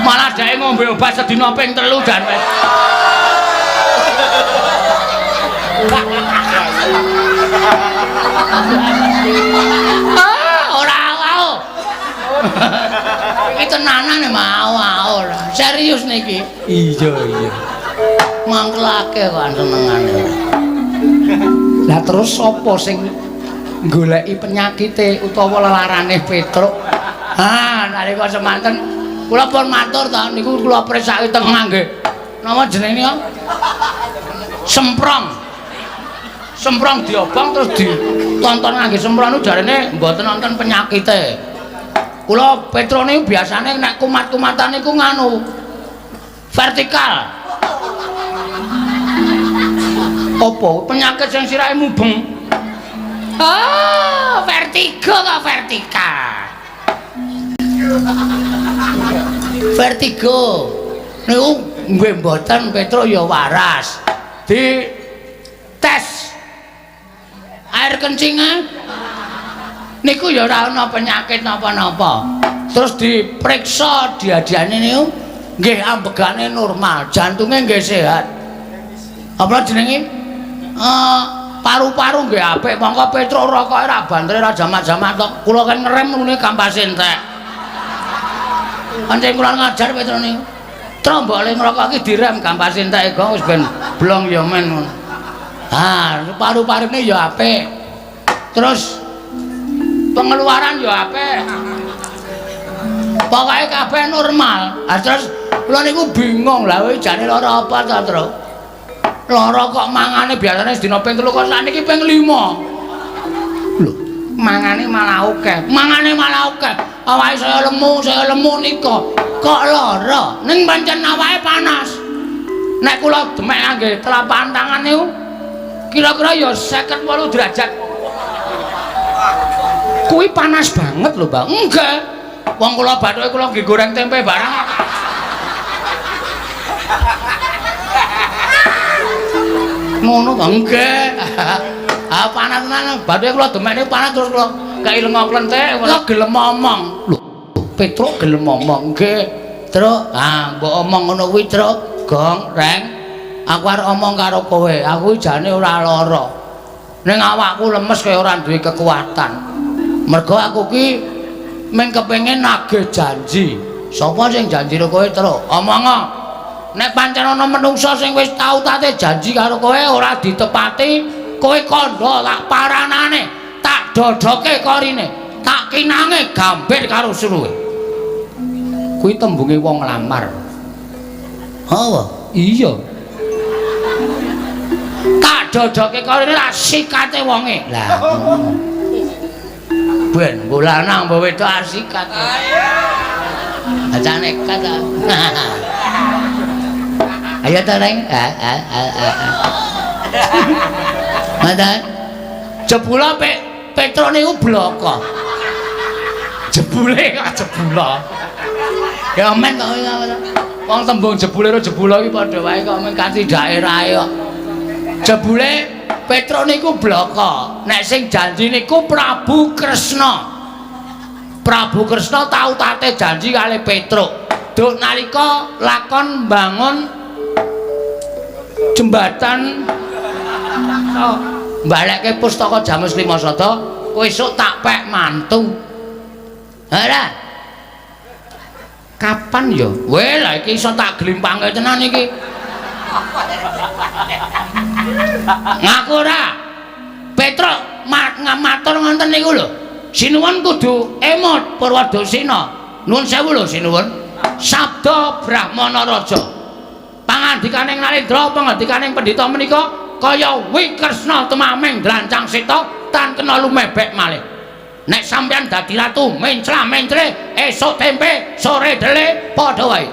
Speaker 1: Malah dheke ngombe obat sedina ping 3 jan wis.
Speaker 3: Ah, ora au. Iki tenanan mau ora. Serius niki.
Speaker 1: Iya, iya.
Speaker 3: Mangkelake kok senengane.
Speaker 1: Lah terus sapa sing goleki penyakite utawa lelarane Petruk?
Speaker 3: Ah, nalika semanten kula pun matur to niku kula presake teng ngangge. Napa jenenge niku?
Speaker 1: Semprong. Semprong diobong terus ditonton ngangge semprong niku jarene mboten wonten penyakite.
Speaker 3: Kula Petruk niku biasane nek kumat-kumatan niku nganu vertikal.
Speaker 1: Apa?
Speaker 3: Penyakit sing sirahe mubeng. Ah, vertigo kok vertikal. Vertigo. Niku nggih mboten Petruk ya waras. Di tes air kencingnya niku ya ora ana penyakit napa-napa. Terus diperiksa diadiane niku nggih ambegane normal, jantunge nggih sehat. Apa jenenge? Paru-paru nggih apik, mongko Petruk rokoke ra bantere ra jamak-jamak to. Kula kan ngerem ngene kampase entek. Pancen kula ngajar Petruk niku. Trok mbok le ngrokok iki direm kampase entek kok wis ben blong ya men ngono. Ah, paru-parune ya apik. Terus pengeluaran ya apik. Pokoke kabeh normal. Ah terus kula niku bingung lah kowe jane lara apa ta, Truk? Lara kok mangane biasane sedina ping 3 kok sakniki ping 5.
Speaker 1: Lho, mangane malah akeh.
Speaker 3: Mangane malah akeh. Awake saya lemu nika. Kok lara? Ning pancen awake panas.
Speaker 1: Nek kula demek ngangge telapak tangan niku kira-kira ya 58 derajat. Kuwi panas banget lho, Bang.
Speaker 3: Enggak. Wong kula bathuke kula nggih goreng tempe barang. Ngono to? Nggih. Ah panas tenan, bathuke kula demek niku panas terus kula kei lenga klenthek, kula gelem omong.
Speaker 1: Lho, Petruk gelem omong.
Speaker 3: Nggih. Truk, ah mbok omong ngono kuwi, Truk. Gong, Reng. Aku arep omong karo kowe. Aku jane ora lara. Ning awakku lemes kaya ora duwe kekuatan. Mergo aku ki mung kepengin nagih janji. Sapa sing janji karo kowe, Truk? Omong. Nek pancen ana menungsa sing wis tau tate janji karo kowe ora ditepati, kowe kandha tak paranane, tak dodoke korine, tak kinange gambir karo suruhe.
Speaker 1: Kuwi tembunge wong lamar.
Speaker 3: Apa?
Speaker 1: Iya. Tak dodoke karo tak sikate wonge.
Speaker 3: Lah ngono.
Speaker 1: Ben nggo lanang mbok wedok asikat.
Speaker 3: Aja nekat ta. Ayo ta Reng. Mata.
Speaker 1: Jebula Petro niku bloko. Jebule kok jebula.
Speaker 3: Ya men kok
Speaker 1: wong tembung jebule karo jebula iki padha wae kok men kanthi daerahe kok. Jebule Petro niku bloko. Nek sing janji niku Prabu Kresna. Prabu Kresna tau tate janji kali Petruk. Duk nalika lakon mbangun jembatan oh, balekke pustaka Jamus Lima Sada, kowe esuk tak pek mantu.
Speaker 3: Ora.
Speaker 1: Kapan ya? Weh, lah iki iso tak glimpange tenan iki. Ngaku ora? Petruk matur ngoten niku lho. Sinuwun kudu emot Purwadasina. Nuwun sewu lho sinuwun. Sabda Brahmana Raja. Pangandikaning Narendra, pangandikaning pendhita menika kaya Wikresna temaming drancang seta tan kena lumebek malih. Nek sampeyan dadi ratu mencla-mencle esuk tempe sore dele padha wae.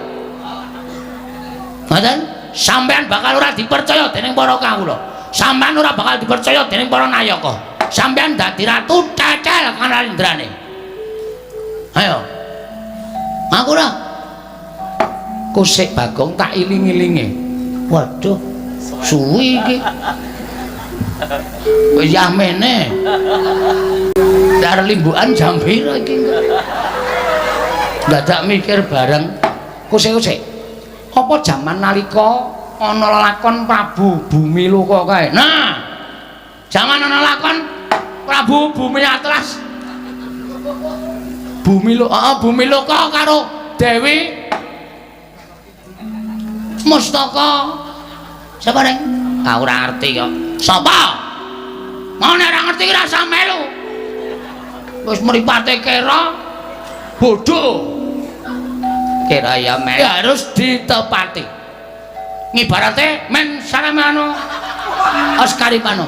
Speaker 3: Ngoten?
Speaker 1: Sampeyan bakal ora dipercaya dening para kawula. Sampeyan ora bakal dipercaya dening para nayaka. Sampeyan dadi ratu cecel kanarendrane.
Speaker 3: Ayo. Aku ora.
Speaker 1: Kusik Bagong tak iling-ilinge.
Speaker 3: Waduh, suwi iki.
Speaker 1: Wis yamene. Dar limbukan jam pira iki engko? Dadak mikir bareng. Kusik-kusik. Apa jaman nalika ana lakon Prabu Bumiloka kae? Nah, jaman ana lakon Prabu Bumi Atlas. Bumiloka, heeh, Bumiloka karo Dewi Mustaka.
Speaker 3: Sapa Reng?
Speaker 1: Ah ora ngerti kok. Sapa? Mau nek ora ngerti ora usah melu. Wis mripate kera bodho.
Speaker 3: Kira ya men.
Speaker 1: Ya harus ditepati. Ngibarate men saramano Oscaripano.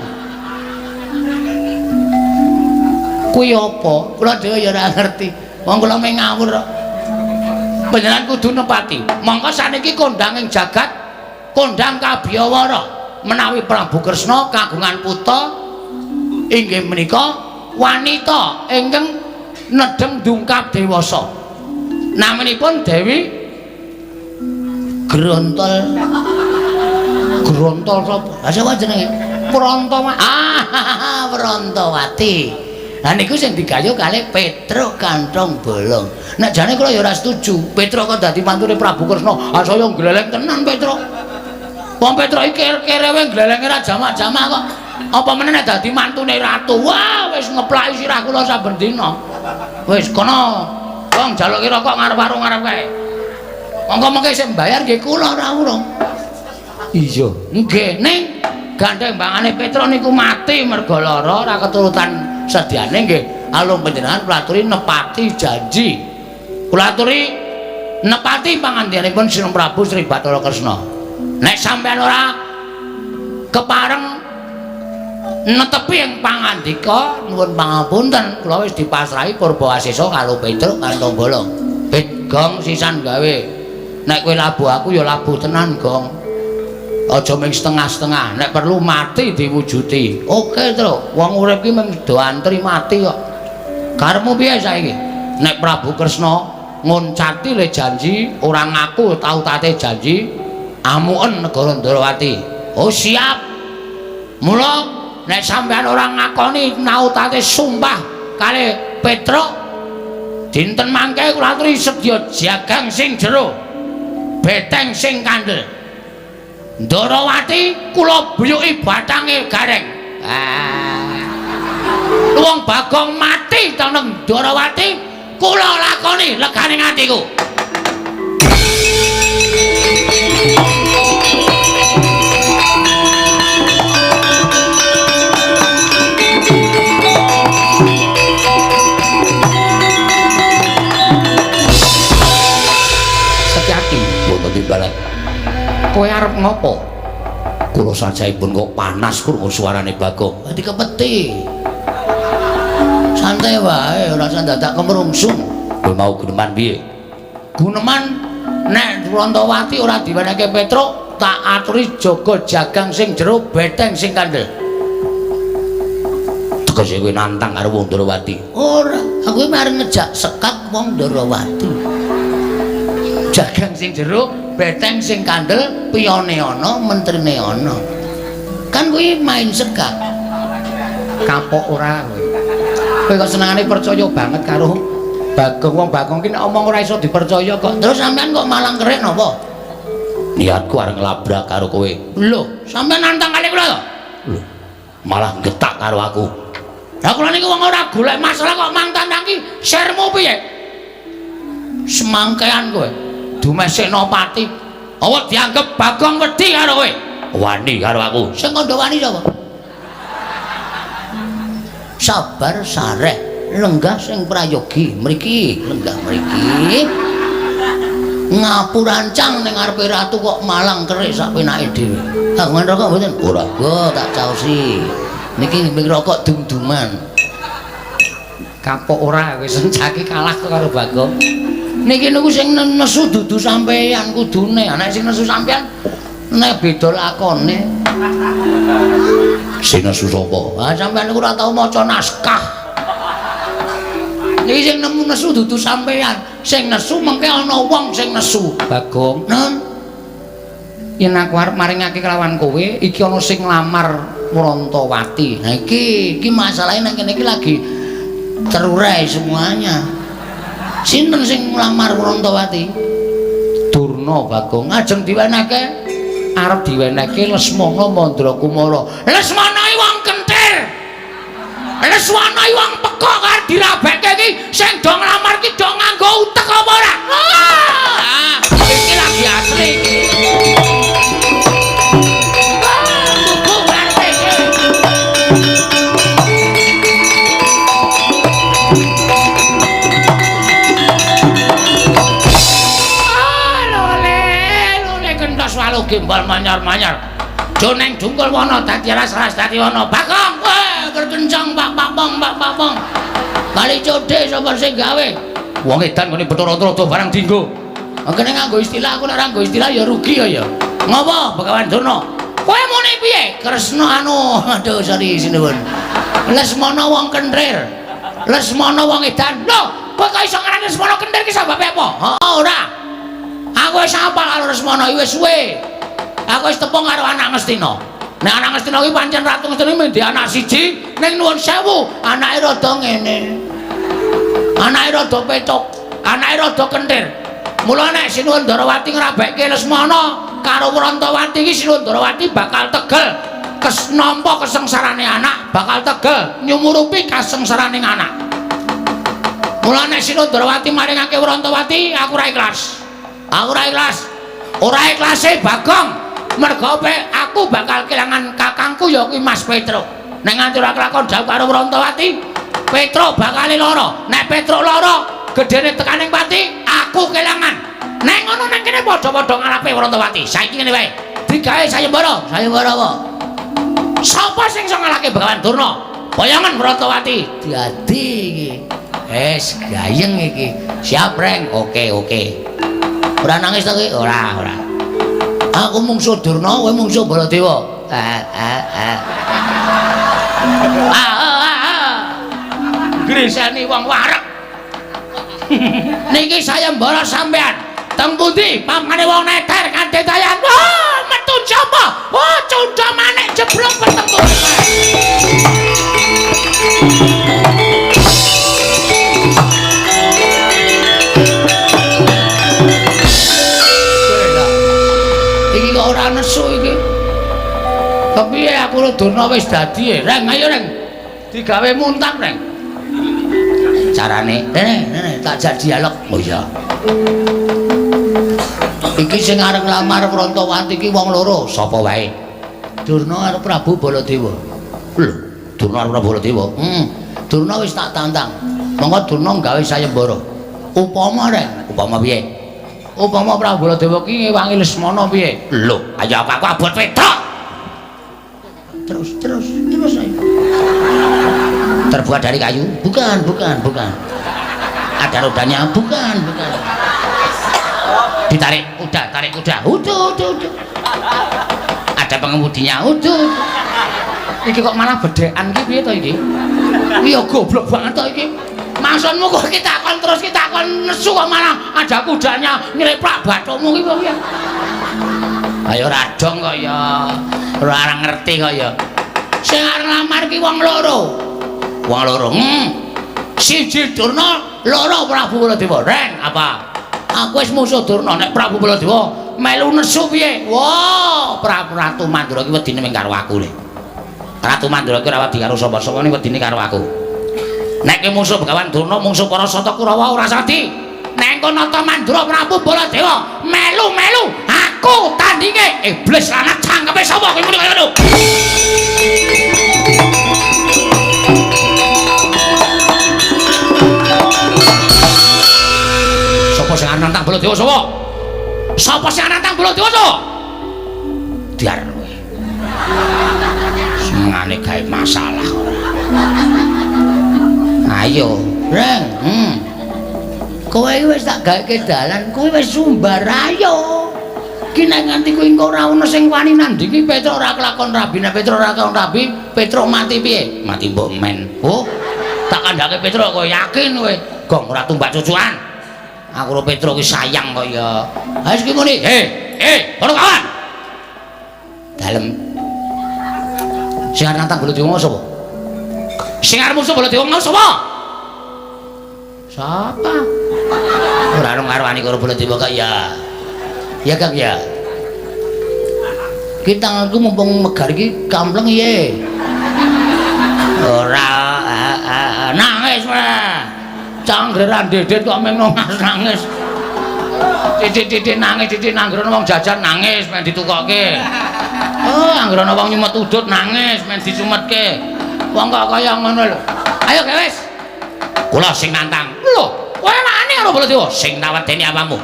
Speaker 3: Kuwi apa? Kula dhewe ya ora ngerti. Wong kula mung ngawur kok.
Speaker 1: Panjenengan kudu nepati. Mongko saniki kondang ing jagat, kondang kabiyawara menawi Prabu Kresna kagungan putra inggih menika wanita ingkang nedheng dungkap dewasa. Naminipun Dewi
Speaker 3: Grontol.
Speaker 1: Grontol sapa?
Speaker 3: Lah sapa jenenge?
Speaker 1: Prantawati.
Speaker 3: Ah, Prantawati. Lah niku sing digayuh kalih Petruk Kantong Bolong. Nek jane kula ya ora setuju.
Speaker 1: Petruk kok dadi mantune Prabu Kresna. Ah saya gleleng tenan Petruk. Wong Petruk iki kerewe glelenge ra jamak-jamak kok. Apa meneh nek dadi mantune ratu? Wah, wis ngeplaki sirah kula saben dina. Wis kono. Wong njaluki rokok ngarep warung ngarep kae. Monggo mengke sing mbayar nggih kula ora urung. Iya, nggih ning gandeng bangane Petruk niku mati mergo lara ora keturutan sediane nggih. Alung panjenengan kula aturi nepati janji. Kula aturi nepati pangandikanipun Sri Prabu Sri Bathara Kresna. Nek sampeyan ora kepareng netepi ing pangandika
Speaker 3: Nuwun pangapunten, kula wis dipasrahi Purba Asesa karo Petruk Kantong Bolong.
Speaker 1: Bet gong sisan gawe. Nek kowe labuh aku ya labuh tenan, Gong. Aja mung setengah-setengah, nek perlu mati diwujuti.
Speaker 3: Oke, Truk.
Speaker 1: Wong urip ki mung do antri mati kok. Karepmu piye saiki? Nek Prabu Kresna ngoncati le janji, ora ngaku tau tate janji, amuken negara Ndrawati. Oh siap. Mula nek sampeyan ora ngakoni nautate sumpah kali Petruk, dinten mangke kula aturi sedya jagang sing jero, beteng sing kandel. Ndrawati kula buyuki batange gareng.
Speaker 3: Ah.
Speaker 1: Wong Bagong mati teneng Ndrawati kula lakoni legane atiku. Setyaki wonten timbalan. Kowe arep ngopo? Kula sajaipun kok panas krungu suarane Bagong.
Speaker 3: Dikepeti. Santai wae, ora usah dadak kemrungsung.
Speaker 1: Kowe mau guneman piye?
Speaker 3: Guneman nek Wrontowati ora diwenehke Petruk, tak aturi jaga jagang sing jero, beteng sing kandel.
Speaker 1: Tegese kowe nantang karo wong Ndorowati?
Speaker 3: Ora, aku iki arep ngejak sekak wong Ndorowati. Jagang sing jero, beteng sing kandel, piyone ana, mentrine ana. Kan kuwi main sekak.
Speaker 1: Kapok ora kowe. Kowe kok senengane percaya banget karo Bagong. Wong Bagong ki nek omong ora iso dipercaya kok.
Speaker 3: Terus sampean kok malang kerik napa?
Speaker 1: Niatku arep nglabrak karo kowe.
Speaker 3: Lho, sampean nantang kali kula to?
Speaker 1: Lho, malah getak karo aku.
Speaker 3: Lah kula niku wong ora golek masalah kok mantan iki sermu piye? Semangkean kowe. Dumeh Senopati. Awa dianggep Bagong wedi karo kowe.
Speaker 1: Wani karo aku.
Speaker 3: Sing kandha wani sapa? Sabar sareh, lenggah sing prayogi. Mriki, lenggah mriki. Ngapurancang ning ngarepe ratu kok malang kerik sak penake dhewe. Kagungan rokok mboten?
Speaker 1: Ora.
Speaker 3: Go tak caosi. Niki ngimpi rokok dum-duman.
Speaker 1: Kapok ora kowe sencaki kalah kok karo Bagong.
Speaker 3: Niki niku sing nesu dudu sampeyan kudune. Nek sing nesu sampeyan nek beda lakone.
Speaker 1: Sing nesu sapa?
Speaker 3: Ah sampeyan niku ora tau maca naskah. Niki sing nemu nesu dudu sampeyan. Sing nesu mengke ana wong sing nesu.
Speaker 1: Bagong,
Speaker 3: Nen,
Speaker 1: yen aku arep maringake kelawan kowe, iki ana sing nglamar Wrontowati.
Speaker 3: Nah iki masalahe nang kene iki lagi terurai semuanya. Sinten sing nglamar Wrontowati?
Speaker 1: Durna Bagong.
Speaker 3: Ajeng diwenehke,
Speaker 1: arep diwenehke Lesmana Mandrakumara.
Speaker 3: Lesmana iki wong kentir. Lesmana iki wong pekok arep dirabekke iki sing do nglamar iki do nganggo utek apa ora? Ah, iki lagi asli iki. Gimbal manyar-manyar. Joneng dungkul wana dadi ras-ras dadi wana. Bagong, weh berkencang pak pak pong pak pak pong. Kali codhe sapa sing gawe?
Speaker 1: Wong edan ngene Bathara Trada barang dinggo.
Speaker 3: Kene nganggo istilah, aku nek ora nganggo istilah ya rugi ya ya. Ngopo Begawan Durna? Kowe muni piye? Kresna anu, aduh sorry sinuwun. Lesmana wong kentir. Lesmana wong edan. Lho, kowe kok iso ngarani Lesmana kentir ki sebabe apa? Heeh, ora. Aku wis apal karo Lesmana iki wis suwe. Aku wis tepung karo anak Ngastina. Nek anak Ngastina kuwi pancen Ratu Ngastina mung anak siji, ning nuwun sewu, anake rada ngene. Anake rada petuk, anake rada kentir. Mula nek Sinuwun Ndarawati ngrabekke Lesmana karo Wrontowati iki Sinuwun Ndarawati bakal tegel nampa kesengsarane anak, bakal tegel nyumurupi kasengsarane anak. Mula nek Sinuwun Ndarawati maringake Wrontowati, aku ora ikhlas. Aku ora ikhlas. Ora ikhlase Bagong. Mergo aku bakal kelangan kakangku ya kuwi Mas Petruk. Nek nganti ora kelakon dhawuh karo Wrontowati, Petruk bakal lara. Nek Petruk lara, gedene tekaning pati, aku kelangan. Nek ngono nang kene padha-padha ngalape Wrontowati. Saiki ngene wae. Digawe sayembara. Sayembara apa? Sapa sing iso ngalahke Begawan Durna? Boyongan Wrontowati. Dadi iki. Wis gayeng iki. Siap, Reng. Oke, oke. Ora nangis to kowe? Ora, ora. Aku mungsuh Durna, kowe mungsuh Baladewa. Griseni wong wareg. Niki sayembara sampean. Teng pundi pamane wong neter kanthi tayan? Wah, metu sapa? Wah, cundha manik jeblok petemu. Iki kok ora nesu iki. Kepiye aku karo Durna wis dadi, Reng, ayo Reng. Digawe muntap, Reng. Carane, rene, rene, tak jak dialog. Oh iya. Iki sing arep nglamar Wrontowati iki wong loro, sapa wae? Durna karo Prabu Baladewa. Lho, Durna karo Prabu Baladewa. Durna wis tak tantang. Monggo Durna gawe sayembara. Upama, Reng, upama piye? Upama Prabu Baladewa ki ngewangi Lesmana piye? Lho, ayo aku abot Petruk. Terus terus terus ayo. Terbuat dari kayu? Bukan, bukan, bukan. Ada rodanya? Bukan, bukan. Ditarik kuda, tarik kuda. Udah, udah, udah. Ada pengemudinya? Udah, udah. Iki kok malah bedhekan ki piye to iki? Iya goblok banget to iki. Maksudmu kok kita kon terus kita kon nesu kok malah ada kudanya nyreplak bathukmu ki piye? Ayo radong kok ya. Ora ngerti kok ya. Sing arep nglamar ki wong loro. Wong loro. Siji Durna, loro Prabu Baladewa. Reng apa? Aku wis musuh Durna nek Prabu Baladewa melu nesu piye? Wah, Prabu Ratu Mandura ki wedine mung karo aku le. Ratu Mandura ki ora wedi karo sapa-sapa ning wedine karo aku. Nek ki musuh Begawan Durna, mungsuh para Sata Kurawa ora sadi. Nek engko nata Mandura Prabu Baladewa melu-melu aku tandinge iblis lanang cangkeme sapa kowe muni kaya ngono. Sapa sing arep nantang Baladewa sapa? Sapa sing arep nantang Baladewa sapa? Diar kowe. Senengane gawe masalah ora. Ayo, Reng. Kowe iki wis tak gawekke dalan, kowe wis sumbar ayo. Ki nek nganti kuwi engko ora ono sing wani nandingi Petruk ora kelakon rabi, nek Petruk ora kelakon rabi, Petruk mati piye? Mati mbok men. Oh, tak kandhake Petruk kowe yakin kowe. Gong ora tumbak cucuan. Aku karo Petruk ki sayang kok ya. Ha wis ki muni, "Hei, para kawan." Dalem. Sing arep nantang Baladewa sapa? Sing arep musuh Baladewa mau sapa? Sapa? Ora ono ngarwani karo Baladewa kok ya. Ya Kang ya. Ki tanganku mumpung megar iki kampleng piye? Ora nangis ora. Canggeran dedet kok meng nangis. Titik-titik nangis, titik anggere wong jajan nangis men ditukokke. Oh, anggere ana wong nyumet udut nangis men disumetke. Wong kok kaya ngono lho. Ayo wis. Kula sing nantang. Lho, kowe wani karo Baladewa? Sing nawedeni apamu?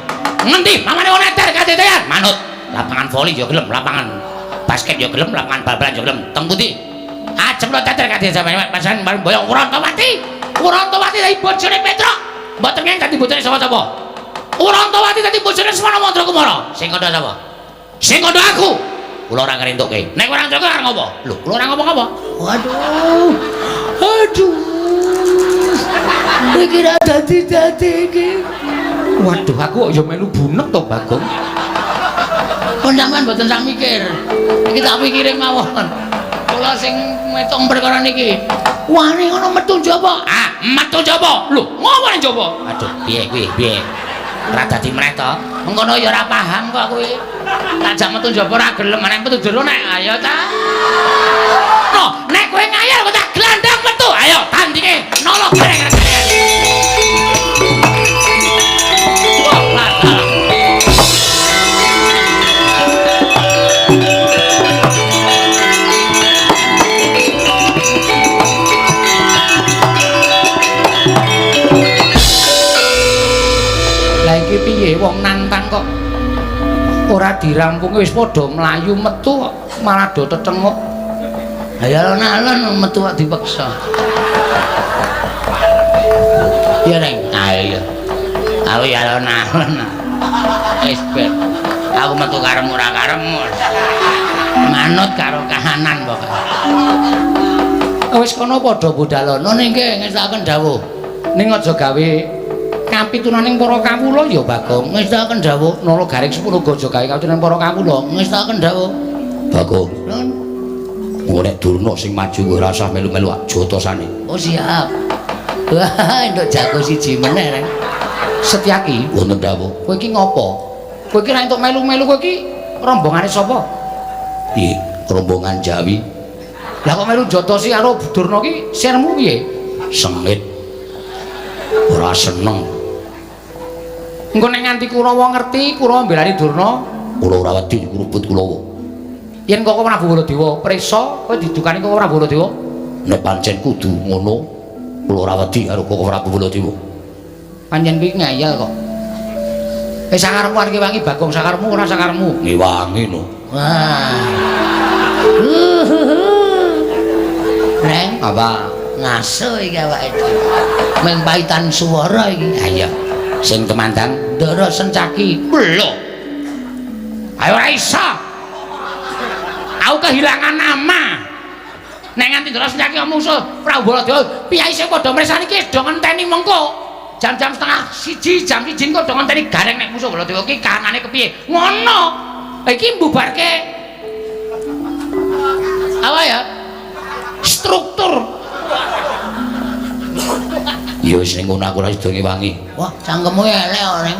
Speaker 3: Ngendi pamane wong eter kadetean? Manut. Lapangan voli ya gelem, lapangan basket ya gelem, lapangan bal-balan ya gelem. Teng pundi? Ajem lo teter kadetean pasan boyong Wrontowati. Wrontowati dadi bojone Petruk. Mboten ngeng dadi bojone sapa-sapa. Wrontowati dadi bojone Semana Mandrakumara. Sing kandha sapa? Sing kandha aku. Kula ora ngrentukke. Nek ora ngrentukke arep ngopo? Lho, kula ora ngopo-ngopo. Waduh. Aduh. Iki ra dadi-dadi iki. Waduh, aku kok ya melu bunek to, Bagong. Pun sampean mboten sak mikir. Iki tak pikire mawon. Kula sing metung perkara niki. Wani ngono metu njaba. Ah, metu njaba. Lho, ngopo ning njaba? Aduh, piye kuwi? Piye? Ora dadi meneh to. Mengkono ya ora paham kok kuwi. Tak jak metu njaba ora gelem, nek metu jero nek ayo ta. No, nek kowe ngayal kok tak glandang metu. Ayo tandinge nolok bareng. Wah, latar. Lah iki piye wong nantang kok ora dirampungi wis padha mlayu metu kok malah do tetenguk. Ha ya alon-alon metu kok dipaksa. Iya Reng. Ayo. Aku ya alon-alon. Wis ben. Aku metu karepmu ora karepmu. Manut karo kahanan pokoke. Wis kono padha budalono ning nggih ngestakaken dawuh. Ning aja gawe kapitunaning para kawula ya Bagong. Ngestakaken dawuh Nala Garing 10 aja gawe kapitunaning para kawula. Ngestakaken dawuh Bagong. Nun. Engko nek Durna sing maju kowe ora usah melu-melu jotosane. Oh siap. Wah, entuk jago siji meneh Reng. Setyaki wonten dawuh. Kowe iki ngopo? Kowe iki ra entuk melu-melu kowe iki rombongane sapa? Piye? Rombongan Jawi. Lah kok melu jotosi karo Durna ki sirmu piye? Sengit. Ora seneng. Engko nek nganti Kurawa ngerti, Kurawa mbelani Durna, kula ora wedi ngrubut Kurawa. Yen kok Prabu Baladewa prisa, kowe didukani kok Prabu Baladewa? Nek pancen kudu ngono, kula ora wedi karo kok Prabu Baladewa. Pancen kuwi ngeyel kok.
Speaker 1: Sakarepmu arep ngewangi Bagong sakarepmu ora sakarepmu? Ngewangi no.
Speaker 3: Wah. Reng,
Speaker 1: apa?
Speaker 3: Ngaso iki awake dhewe. Mung paitan swara iki.
Speaker 1: Ha iya. Sing tumandang
Speaker 3: Ndara Sencaki.
Speaker 1: Lho. Ayo ora iso. Aku kehilangan nama. Nek nganti Ndara Sencaki musuh Prabu Baladewa, piye sing padha mresani iki do ngenteni mengko. Jam-jam 12:30, jam 1 kok do ngenteni gareng nek musuh Baladewa iki kahanane kepiye. Ngono. Iki mbubarke apa ya? Struktur. Ya wis ning ngono aku ora sida ngewangi.
Speaker 3: Wah, cangkemmu elek kok, Reng.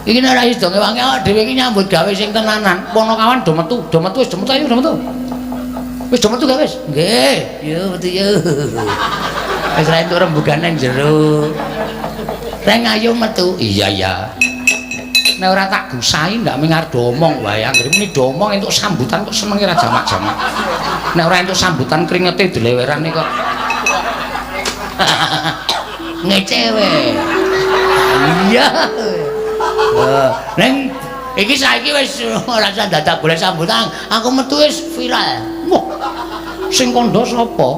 Speaker 3: Iki nek ora sida ngewangi awake dhewe iki nyambut gawe sing tenanan.
Speaker 1: Ponokawan do metu, do metu wis do metu ayo do metu. Wis do metu gak wis?
Speaker 3: Nggih, yo metu yo. Wis ra entuk rembugan nang jero. Reng ayo metu.
Speaker 1: Iya iya. Nek ora tak gusahi ndak mung arep do omong wae. Anggere muni do omong entuk sambutan kok senenge ra jamak-jamak. Nek ora entuk sambutan kringete dlewerane kok.
Speaker 3: Ngecewe. Iya. Neng iki saiki wis ora usah dadak golek sambutan. Aku metu wis viral.
Speaker 1: Wah. Sing kandha sapa?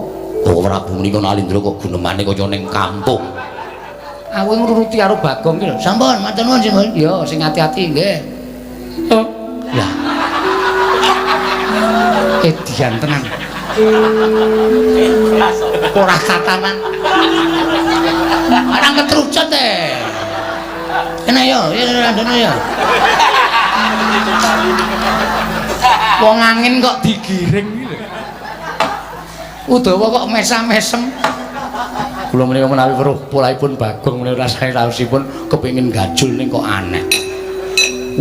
Speaker 1: Oh, Prabu menika Nalindra kok gunemane kaya ning kampung. Aku ngruruti karo Bagong ki lho.
Speaker 3: Sampun, matur nuwun Simbun.
Speaker 1: Ya, sing ati-ati nggih. Oh. Lah. Edian tenan. Ora tatanan.
Speaker 3: Ora ketrucut e. Kena yo, ya randone yo.
Speaker 1: Wong angin kok digiring iki lho. Udawa kok mesam-mesem. Kula menika menawi weruh polahipun Bagong menika rasane raosipun kepengin gajul ning kok aneh.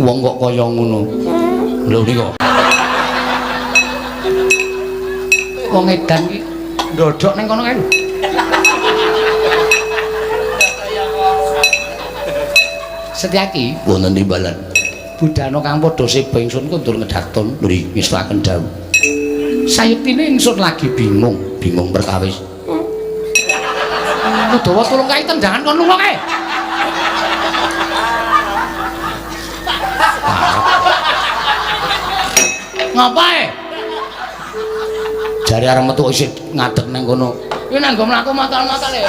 Speaker 1: Wong kok kaya ngono. Lho nika. Wong edan iki ndodhok ning kono kae lho. Setyaki wonten timbalan. Budhana kang padha seba ingsun kundur ngedhaton nggih ngestakaken dawuh. Sayektine ingsun lagi bingung, bingung perkawis. Udawa tulung kae tendangan kon lunga kae. Ngapae? Jare arep metu isih ngadeg nang kono.
Speaker 3: Kuwi nang nggo mlaku matal-matal e.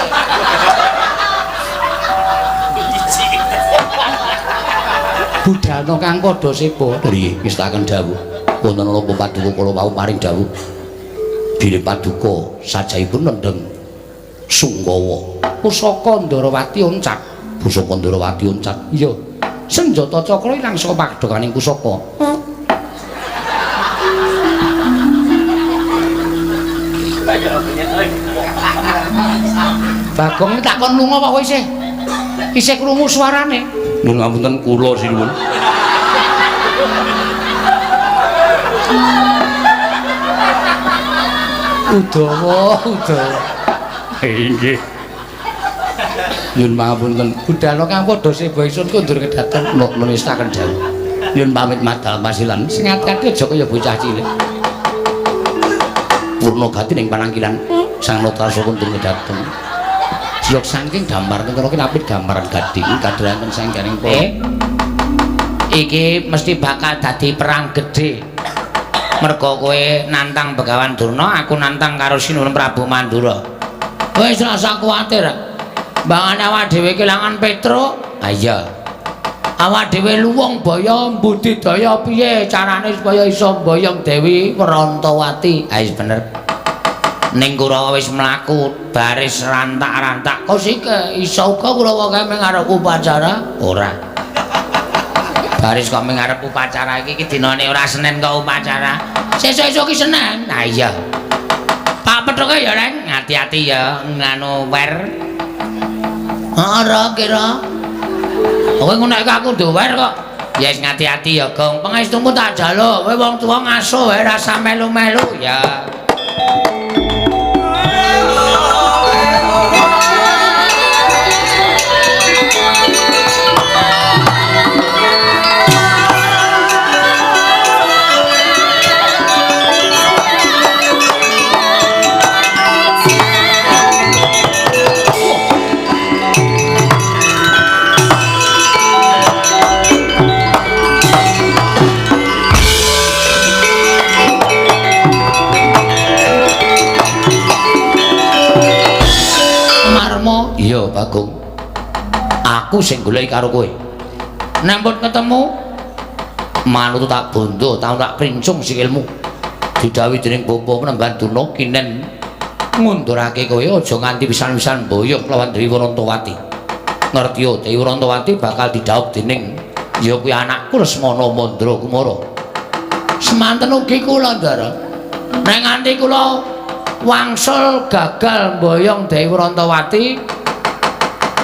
Speaker 1: Budhana kang padha seba nggih ngestakaken dawuh. Wonten napa paduka kula wau paring dawuh. Bilih paduka sajahipun nendheng Sungkawa. Pusaka Ndarawati oncat. Pusaka Ndarawati oncat. Iya. Senjata cakra ilang saka padhekaning pusaka. Bagong tak kon lunga apa kowe isih? Isih krungu suarane. Nuwun ngapunten kula sinuwun. Udawa, udawa. Nggih. Nyun pangapunten. Budhana kang padha seba ingsun kundur kedhaten nestaken dawuh. Nyun pamit madal pasilan. Sing ati-ati aja kaya bocah cilik. Purna gati ning panangkilan Sang Natarasa kundur kedhaten. Jlok saking damar kula ki napit gambaran gading kadheranten sangganing para.
Speaker 3: Iki mesti bakal dadi perang gedhe. Mergo kowe nantang Begawan Durna, aku nantang karo Sinuwun Prabu Mandura. Wis ora usah kuwatir. Mbangane awak dhewe kelangan Petruk. Ha iya. Awak dhewe luwung baya mbudidaya piye carane supaya iso mboyong Dewi Werantawati. Ha wis bener. Ning Kurawa wis mlaku baris rantak-rantak. Kok sike iso uga Kurawa kae mung arep upacara? Ora. Baris kok mung arep upacara iki iki dinane ora Senin kok upacara. Sesuk-esuk iki Senin. Ha iya. Pak Pethuke ya, Reng, ati-ati ya nganu wer. Heeh, ra kira. Kowe ngono iki aku duwer kok. Ya wis ngati-ati ya, Gong. Pangestumu tak jaluk. Kowe wong tuwa ngaso wae rasa melu-melu ya.
Speaker 1: Iya, Bagong. Aku sing goleki karo kowe. Nek mbok ketemu manut tak bondo, tak princung sikilmu. Didhawuhi dening Bapa Penemban Durna kinen ngundurake kowe aja nganti pisan-pisan boyong lawan Dewi Warantawati. Ngerti yo, Dewi Warantawati bakal didhawuh dening ya kuwi anakku Lesmana Mandra Kumara. Semanten ugi kula, Ndara. Nek nganti kula wangsul gagal mboyong Dewi Warantawati,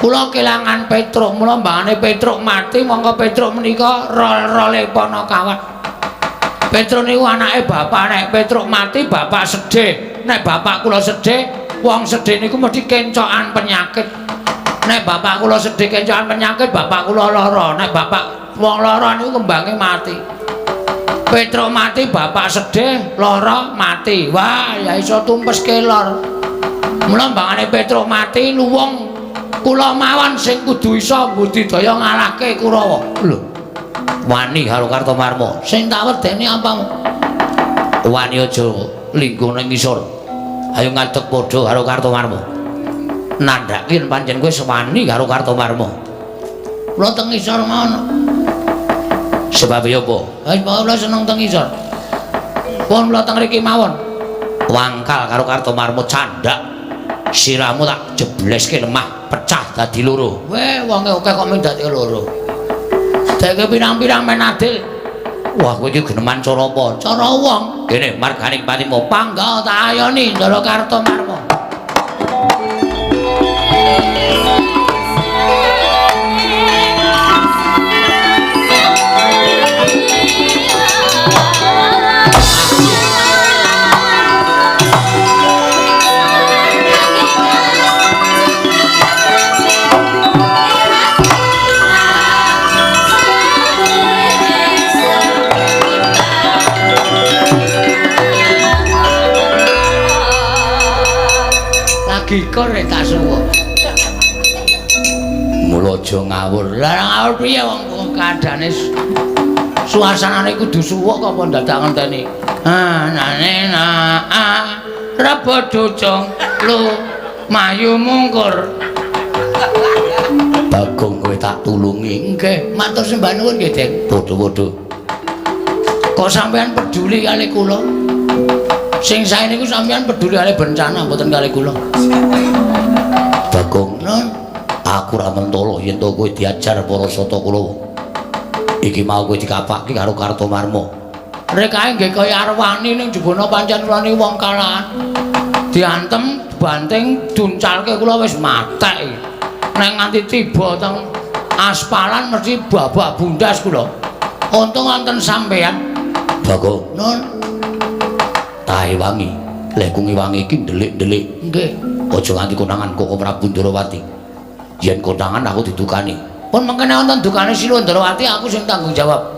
Speaker 1: kula kelangan Petruk. Mula mbangane Petruk mati, mongko Petruk menika rol-role Panakawan. Petruk niku anake bapak. Nek Petruk mati bapak sedih. Nek bapak kula sedih, wong sedih niku mesti kencokan penyakit. Nek bapak kula sedih kencokan penyakit, bapak kula lara. Nek bapak wong lara niku kembange mati. Petruk mati, bapak sedih, lara, mati. Wah, ya iso tumpes kelor. Mula mbangane Petruk mati, luwung kula mawon sing kudu iso mbudidaya ngalahke Kurawa. Lho, wani karo Kartomarma. Sing tak wedeni apamu? Wani aja lingguh ning ngisor. Ayo ngadeg padha karo Kartomarma. Nandhake yen pancen kowe wani karo Kartomarma. Kula teng ngisor mawon. Sebab ya apa? Wis kula seneng teng ngisor. Pun kula teng mriki mawon. Wangkal karo Kartomarma candhak. Sirahmu tak jebleske lemah, pecah dadi loro. Weh, wonge akeh kok mung dadi loro. Deke pirang-pirang men adil. Wah, kowe iki geneman cara apa? Cara wong. Kene marganing patimu pangga tak ayoni Ndara Kartomarma. Gikor rek tak suwuk. Mula aja ngawur. Lah ngawur piye wong kaadane suasanane kudu suwuk apa ndadak ngenteni. Ah nane na ah rebo ducung lu mayu mungkur. Bagong kowe tak tulungi. Nggih, matur sembah nuwun nggih, Deng. Padha-padha. Kok sampean peduli kali kula? Sing sae niku sampean peduli kali bencana mboten kali kula. Bagong, nun, aku ora mentolo yen to kowe diajar para sata kula. Iki mau kowe dikapake karo Kartomarma. Rekae nggih kaya arwani ning jebana pancen kula niku wong kalahan. Diantem, banting, duncalke kula wis matek. Nek nganti tiba teng aspalan mesti babak bundas kula. Untung wonten sampean. Bagong, nun. Tahe wangi, lek ku ngewangi iki ndelik-ndelik. Nggih. Aja nganti konangan Koko Prabu Ndrawati. Yen konangan aku didukani. Pun mengkene wonten dukane Sinuwun Ndrawati aku sing tanggung jawab.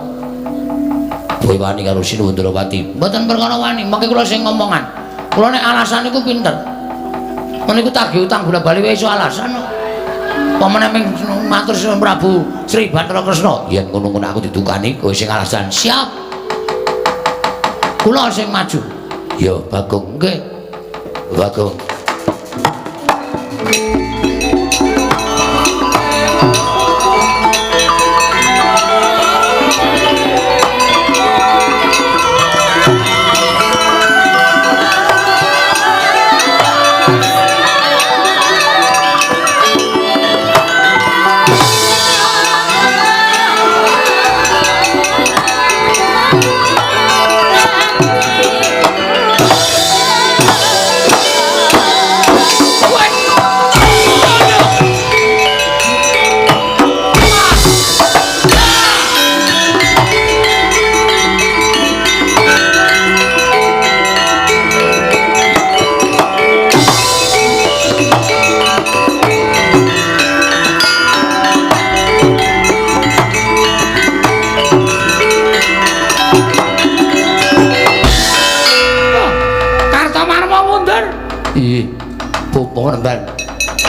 Speaker 1: Kowe wani karo Sinuwun Ndrawati? Mboten perkara wani, mengke kula sing ngomongan. Kula nek alasan niku pinter. Meniku tagih utang bola-bali wae iso alasan kok. Pamane ming matur Sinuwun Prabu Sri Bathara Kresna, yen ngono-ngono aku didukani kowe sing alasan. Siap. Kula sing maju. Ya Bagong, nggih. Bagong.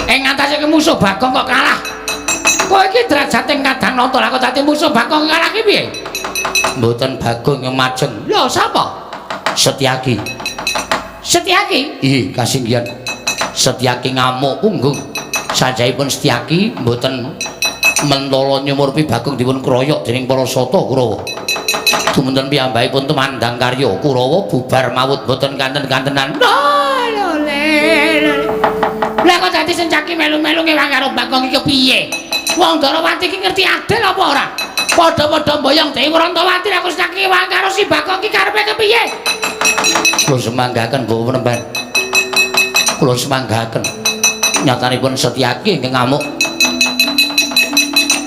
Speaker 1: Ing ngatasé musuh Bagong kok kalah. Kowe iki derajate kadang nata lah kok dadi musuh Bagong kalah ki piye? Mboten Bagong yang majeng. Lho sapa? Setyaki. Setyaki? Ih, kasinggihan. Setyaki ngamuk punggung. Sajahipun Setyaki mboten mentala nyumurpi Bagong dipun kroyok dening para sata Kurawa. Dumunten piyambakipun tumandang karya Kurawa bubar mawut mboten kanten-kantenan.
Speaker 3: Lah kok dadi Setyaki melu-melu ngewang karo Bagong iki piye? Wong Ndorowati iki ngerti adil apa ora? Padha-padha mboyong Dewi Wrontowati aku Setyaki ngewang karo si Bagong iki karepe kepiye?
Speaker 1: Kula semanggaken Bapak Penemban. Kula semanggaken. Nyatanipun Setyaki ingkang ngamuk.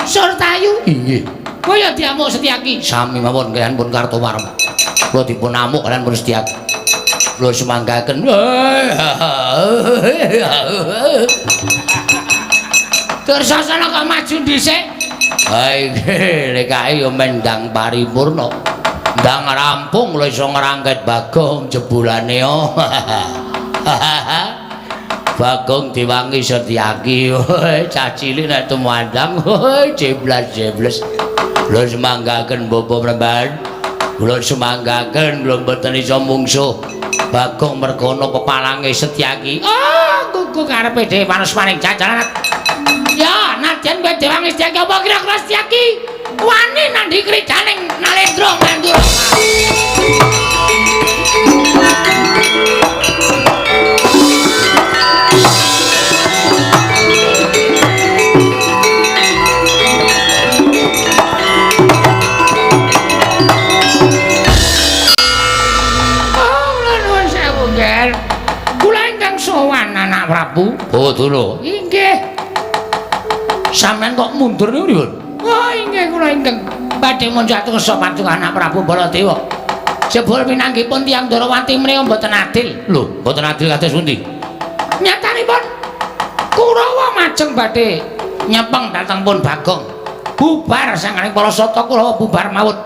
Speaker 3: Surtayu?
Speaker 1: Inggih.
Speaker 3: Kaya diamuk Setyaki.
Speaker 1: Sami mawon kaliyan pun Kartowarma. Kula dipun amuk kaliyan pun Setyaki. Kula semanggaken.
Speaker 3: Dursasana kok maju dhisik.
Speaker 1: Ha iki lek kae ya mendang paripurna. Ndang rampung kula iso ngrangket Bagong jebulane. Bagong diwangi Setyaki. Cah cilik nek tumandang jeblas-jebles. Kula semanggaken Bapak Premban. Kula semanggaken kula mboten iso mungsuh Bagong mergana pepalange Setyaki.
Speaker 3: Oh, gugu karepe dhewe panas maning jajaran. Ya, nadyan kowe diwangi Setyaki apa kira-kira Setyaki wani nandhi kridaning Nalendra Mandura.
Speaker 1: Prabu. Oh, dulu.
Speaker 3: Inggih.
Speaker 1: Sampeyan kok mundur niku pripun?
Speaker 3: Oh, inggih kula ingkang badhe munjat kersa paduka anak Prabu Baladewa. Jebul pinanggipun tiyang Ndorowati menika mboten adil.
Speaker 1: Lho, mboten adil kados pundi?
Speaker 3: Nyatanipun Kurawa majeng badhe nyepeng dhateng pun Bagong. Bubar sanganing para sata Kurawa bubar mawut.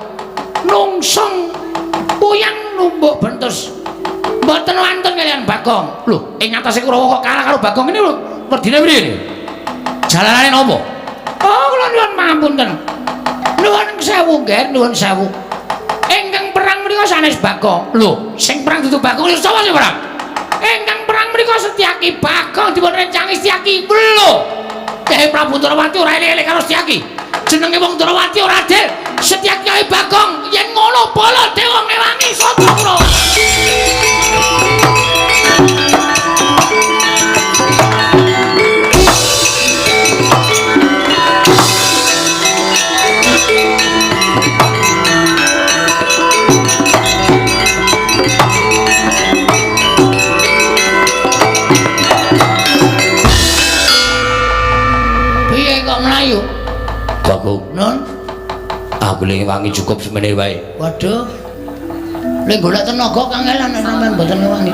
Speaker 3: Nungsung puyang numbuk bentus. Mboten wonten kaliyan Bagong.
Speaker 1: Lho, ing atase Kurawa kok kalah karo Bagong ini lho. Werdine priye? Jalanane napa?
Speaker 3: Oh, kula nyuwun pangapunten. Nuwun sewu nggih, nuwun sewu. Ingkang perang menika sanes Bagong.
Speaker 1: Lho, sing perang dudu Bagong lho sapa sing perang?
Speaker 3: Ingkang perang menika Setyaki. Bagong dipun rencangi Setyaki.
Speaker 1: Lho, Kyai Prabu Ndorowati ora eling-eling karo Setyaki. Jenenge wong Ndorowati ora adil.
Speaker 3: Setyaki kaya Bagong yen ngono Baladewa ngewangi sata Kurawa. Piye kok mlayu?
Speaker 1: Bagong,
Speaker 3: Nun.
Speaker 1: Aku le ngewangi cukup semene wae.
Speaker 3: Waduh. Le golek tenaga kangelan nek sampean mboten ngewangi.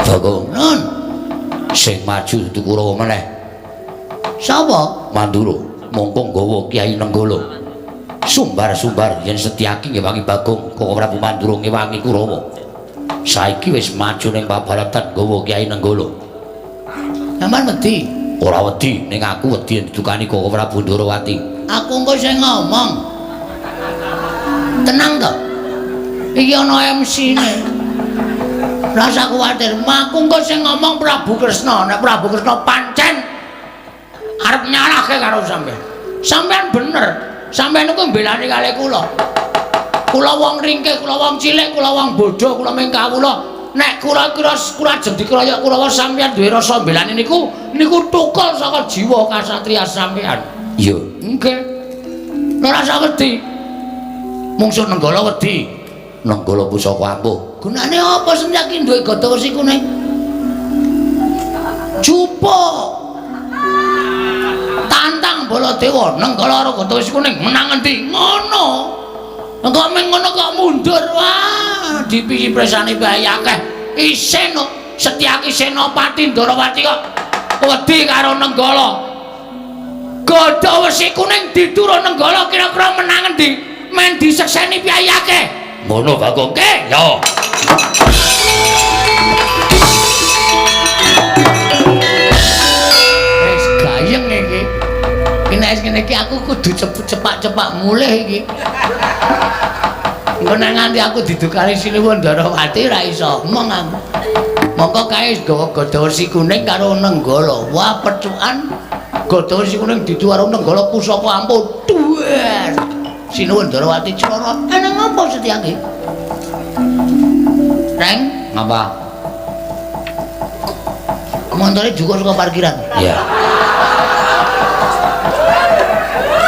Speaker 1: Bagong,
Speaker 3: Nun.
Speaker 1: Sing maju dudu Kurawa meneh.
Speaker 3: Sapa?
Speaker 1: Mandura, mongko nggawa Kyai Nenggala. Sumbar-sumbar yen Setyaki ngewangi Bagong, Koko Prabu Mandura ngewangi Kurawa. Saiki wis maju ning pabaratan nggawa Kyai Nenggala.
Speaker 3: Sampeyan wedi?
Speaker 1: Ora wedi, ning aku wedi yen didukani Koko Prabu Ndorowati.
Speaker 3: Aku engko sing ngomong. Tenang to. Iki ana MC-ne. Rasa kuwatir, aku engko sing ngomong Prabu Kresna. Nek Prabu Kresna pancen arep nyalahke karo sampeyan. Sampeyan bener. Sampeyan niku mbelani kalih kula. Kula wong ringkih, kula wong cilik, kula wong bodho, kula ming kawula. Nek kula kira kula ajeng dikroyok Kurawa sampeyan duwe rasa mbelani niku niku tukul saka jiwa kasatriya sampeyan.
Speaker 1: Iya.
Speaker 3: Nggih. Ora rasa wedi.
Speaker 1: Mungsuh Nenggala wedi. Nenggala pusaka ampuh.
Speaker 3: Gunane apa Setyaki duwe gada wesi kuning? Jupuk. Tantang Baladewa Nenggala karo gada wesi kuning menang endi? Ngono. Engko ming ngono kok mundur. Wah, dipisi presane bae akeh. Isin kok Setyaki Senopati Ndorowati kok wedi karo Nenggala. Gada wesi kuning diturun Nenggala kira-kira menang endi? Men disekseni piye akeh.
Speaker 1: Ngono Bagong.
Speaker 3: Nggih.
Speaker 1: Ya.
Speaker 3: Wis gayeng iki. Iki nek wis ngene iki aku kudu cepak-cepak mulih iki. Engko nek nganti aku didukani Sinuwun Ndorowati ora iso omong aku. Mongko kae gawa gada wesi kuning karo Nenggala. Wah, pecukan gada wesi kuning didu karo Nenggala pusaka ampuh. Duwer. Sinuwun Ndorowati crorot. Ana ngapa Setyaki? Reng,
Speaker 1: Ngapa?
Speaker 3: Montore juga saka parkiran.
Speaker 1: Iya.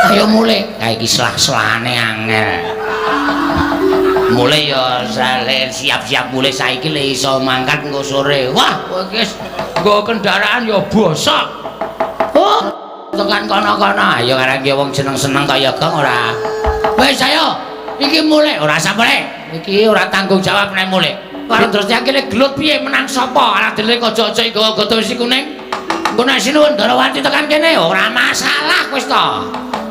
Speaker 3: Ayo mulih.
Speaker 1: Kae iki selah-selahane angel. Mulih ya sale siap-siap mulih saiki le iso mangkat engko sore.
Speaker 3: Wah, kowe iki wis nggo kendaraan ya bosok. Oh,
Speaker 1: Tekan kono-kono. Ayo karang ki wong seneng-seneng kaya gong ora.
Speaker 3: Wis ayo, iki mulih
Speaker 1: Ora usah mulih. Iki ora tanggung jawab nek mulih.
Speaker 3: Karo terus yakine gelut piye menang sapa? Ora dene aja-aja nggawa gada wesi kuning. Engko nek Sinuwun Ndorowati tekan kene ora masalah wis to.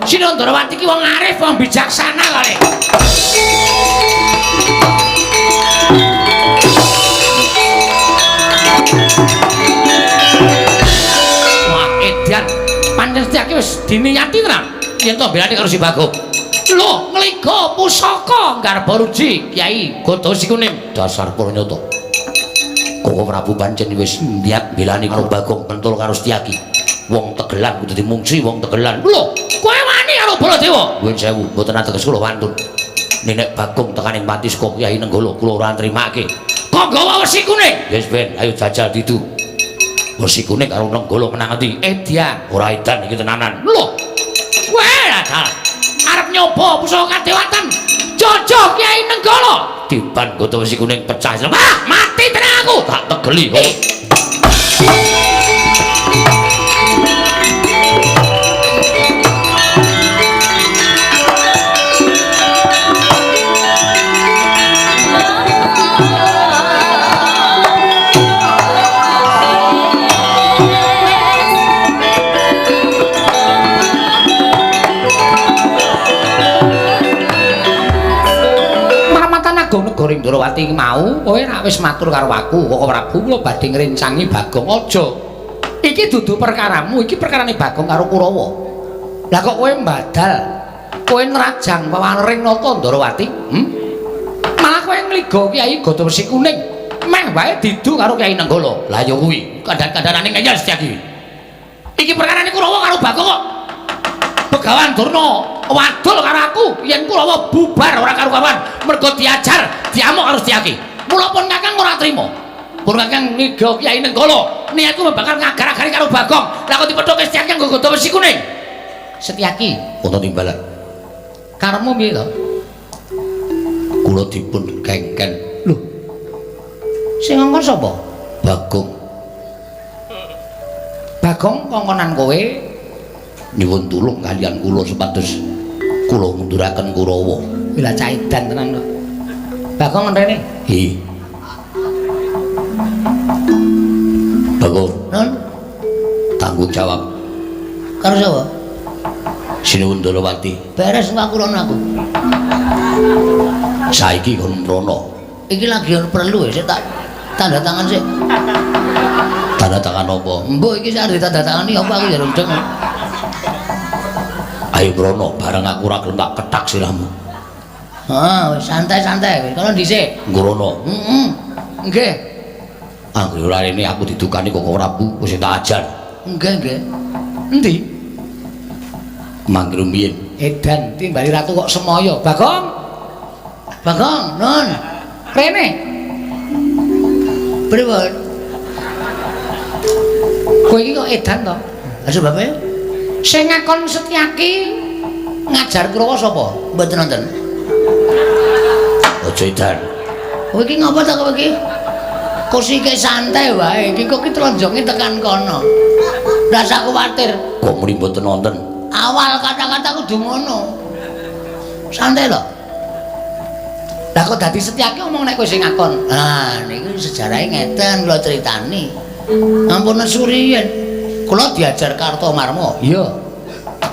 Speaker 3: Sinuwun Ndorowati ki wong arif, wong bijaksana kale.
Speaker 1: Wah, edan. Pancen Setyaki wis diniyati tenan yen to belane karo si Bagong.
Speaker 3: Lho, ngliga pusaka nggarba ruji Kyai Gada Wesi Kuning.
Speaker 1: Dasar purnyata. Koko Prabu pancen wis niat belani karo Bagong pentul karo Setyaki. Wong tegelan kudu dimungsi wong tegelan.
Speaker 3: Lho, kowe wani karo Baladewa?
Speaker 1: Nuwun sewu, mboten ateges kula wantun. Nenek Bagong tekaning pati saka Kyai Nenggala kula ora nrimake.
Speaker 3: Kok nggawa wesi kuning?
Speaker 1: Wis ben, ayo jajal didu. Wesi kuning karo Nenggala menang endi?
Speaker 3: Edian.
Speaker 1: Ora edan iki tenanan.
Speaker 3: Lho, kowe dalah arep nyoba pusaka kadewatan. Jojo Kyai Nenggala.
Speaker 1: Tiban gada wesi kuning pecah.
Speaker 3: Wah, mati tenan aku.
Speaker 1: Tak tegeli kok.
Speaker 3: Marmatan Agung Negara Ndrawati mau kowe rak wis matur karo aku, Koko Prabu kula badhe ngrencangi Bagong aja. Iki dudu perkaramu, iki perkarane Bagong karo Kurawa. Lah kok kowe mbadal, kowe nrajang wewaring nata Ndrawati? Malah kowe ngliga Kyai Gada Wesi Kuning, meh wae didu karo Kyai Nenggala.
Speaker 1: Lah ya kuwi, kandhan-kandhanane ngeyel Setyaki.
Speaker 3: Iki perkarane Kurawa karo Bagong kok. Begawan Durna wadul karo aku yen Kurawa bubar ora karu-karuan mergo diajar diamuk karo Setyaki. Mula pun Kakang ora trima. Pun Kakang ngiga Kyai Nenggala, niatku bakal ngagar-agari karo Bagong. Lah kok dipethuke Setyaki nganggo gada wesi kuning. Setyaki,
Speaker 1: Wonten timbalan.
Speaker 3: Karepmu piye to?
Speaker 1: Kula dipun kengken.
Speaker 3: Lho. Sing ngongkon sapa?
Speaker 1: Bagong.
Speaker 3: Bagong kongkonan kowe
Speaker 1: nyuwun tulung kaliyan kula supados kula ngunduraken Kurawa.
Speaker 3: Wila caidan tenan kok. Bagong rene.
Speaker 1: Hi. Bagong,
Speaker 3: Nun,
Speaker 1: tanggung jawab
Speaker 3: karo sapa?
Speaker 1: Sinuwun Ndrawati.
Speaker 3: Beres engko aku rono aku.
Speaker 1: Saiki kon mrono.
Speaker 3: Iki lagi ono perlu ya, sik tak tanda tangan sik.
Speaker 1: Tanda tangan apa?
Speaker 3: Mbok iki sak ditanda tangani apa aku ya rundeng.
Speaker 1: Ayo mrono, bareng aku ora gelem tak kethak sirahmu.
Speaker 3: Heeh, wis santai-santai wis. Kono dhisik.
Speaker 1: Ngrono.
Speaker 3: Heeh. Nggih.
Speaker 1: Anggere ora rene aku didukani Koko Prabu wis tak ajar.
Speaker 3: Nggih, nggih. Endi?
Speaker 1: Mangke rumiyin.
Speaker 3: Edan timbali ratu kok semoyo. Bagong. Bagong, Nun. Rene. Pripun? Kowe iki kok edan to? Lah sebabe? Sing ngakon Setyaki ngajar Kurawa sapa? Mboten nonton.
Speaker 1: Aja edan.
Speaker 3: Kowe iki ngapa ta kowe iki? Kok santai wae, iki kok ki tronjonge tekan kono. Rasa kuwatir.
Speaker 1: Kok muni mboten nonton?
Speaker 3: Awal kata-kata kudu ngono. Santai lho. Lah kok dadi Setyaki omong nek kowe sing ngakon. Ah, niku sejarahe ngeten kula critani. Ampun nesu riyen. Kula diajar Kartomarma. Iya.